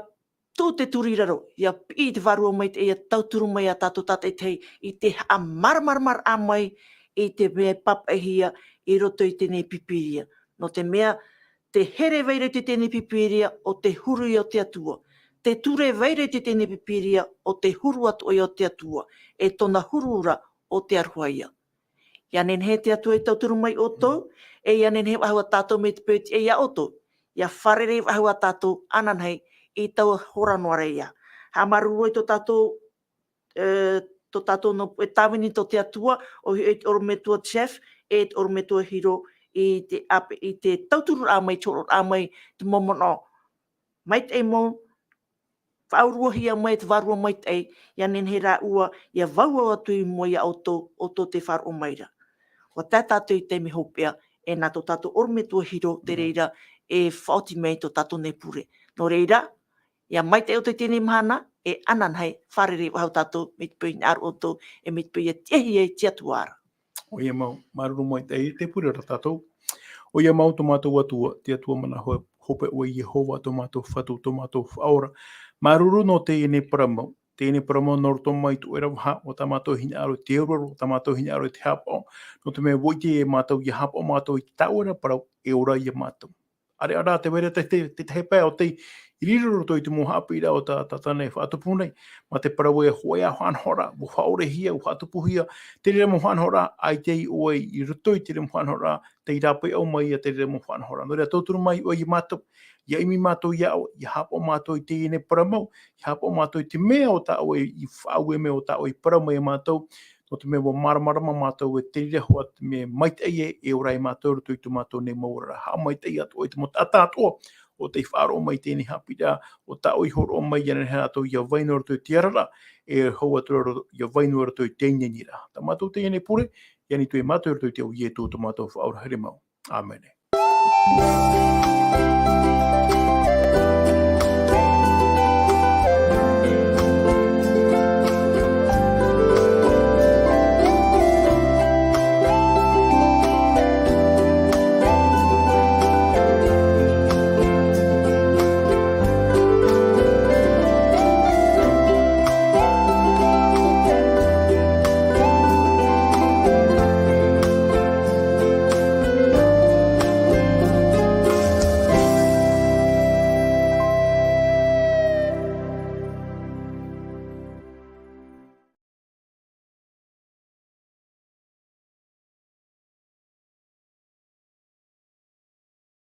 tū te turu i raro, ʻia piʻi i te Vārua Maitaʻi, ʻia tauturu mai ia tātou tātaʻitahi i te haʻamāramaramaraʻa mai i te mea e pāpaʻihia i roto i teie nei Pīpīria. Nō te mea, te here e vai ra i teie nei Pīpīria, ʻo te huru ia o te Atua. Te ture e vai ra i teie nei Pīpīria, ʻo te huru atoʻa ia o te Atua, e tōna huru ra ʻo te aroha ia. ʻIa nehenehe te Atua e tauturu mai ʻoutou, e ʻia nehenehe faʻahou tātou mai te peu e tiʻa ia ʻoutou. ʻIa fārerei faʻahou tātou ananahi i taua hora noa ra ia. Haʻamāuruuru i tō tātou, e, tō tātou nō, e tāvini tō te Atua, ʻoia hoʻi te ʻorometua Jeff, e te ʻorometua Hiro, i te ʻāpeʻe, i te tauturuʻraʻa mai, te hōroʻaraʻa mai, te mau manaʻo maitaʻi mau, faʻauruahia mai te Vārua Maitaʻi, ʻia nehenehe rāua ʻia vauau atu i mua ia ʻoutou, ʻoutou tē faʻaroʻo mai ra. ʻUa tae tātou i te taime hopeʻa, e nā tō tātou ʻorometua Hiro te Mhm. reira e faʻaoti mai tō tātou nei pure. Nō reira, ʻia maitaʻi ʻoutou i teie nei mahana, e ananahi, fārerei faʻahou tātou, mai te peu e hinaʻaro ʻoutou, e mai te peu ʻia tiʻahia e te Atua ra. ʻOia mau, māuruuru maitaʻi i te pure ra tātou. ʻOia mau tō mātou Atua, te Atua mana ho-, hopeʻa ʻo Iehova, tō mātou Fatu, tō mātou Faʻaora. Māuruuru nō teie nei parau mau, teie nei parau mau nō roto mai tō ʻoe ra vaha, ʻo tā mātou hinaʻaro i te auraro, ʻo tā mātou hinaʻaro i te haʻapaʻo. Nō te mea ʻua ʻite mātou ʻia haʻapaʻo mātou i tā ʻoe ra parau, e ora ia mātou. ʻĀreʻa rā, tē vai ra te, te, te tahi pae ʻo tei riro roto i te mau haʻapiʻiraʻa o tā, tā tāna e faʻatupu nei, mā te parau ē, hōʻē ā haʻanahoraʻa, ʻua faʻaʻorehia, ʻua faʻatupuhia, te reira mau haʻanahoraʻa, ʻaita ʻoe i roto i te reira mau haʻanahoraʻa, tei rāpae ʻau mai ia te reira mau haʻanahoraʻa. Nō reira, tauturu mai ʻoe ia mātou, ʻia ʻimi mātou ia ʻoe, ʻia haʻapaʻo mātou i teie nei parau mau, ʻia haʻapaʻo mātou i te mea o tā ʻoe i faʻaue mai, o tā ʻoe i parau mai ia mātou, nō te mea ʻua māramarama mātou e te reira hoʻi te mea maitaʻi ē, e ora ai mātou i roto i tō mātou nei mau oraraʻa. Haʻamaitaʻi atoʻa i te mau taʻata atoʻa, ʻo tei faʻaroʻo mai i teie nei haʻapiʻiraʻa, ʻo tā ʻoe i hōroʻa mai, ʻia nehenehe rātou ʻia vai noa i roto i te araraʻa, e hau atu ra ʻia vai noa i roto i te iniiniraʻa. Tā mātou teie nei pure, ʻia ʻite atu mātou i roto i te iʻoa o Ietu tō mātou Faʻaora here mau. ʻĀmene.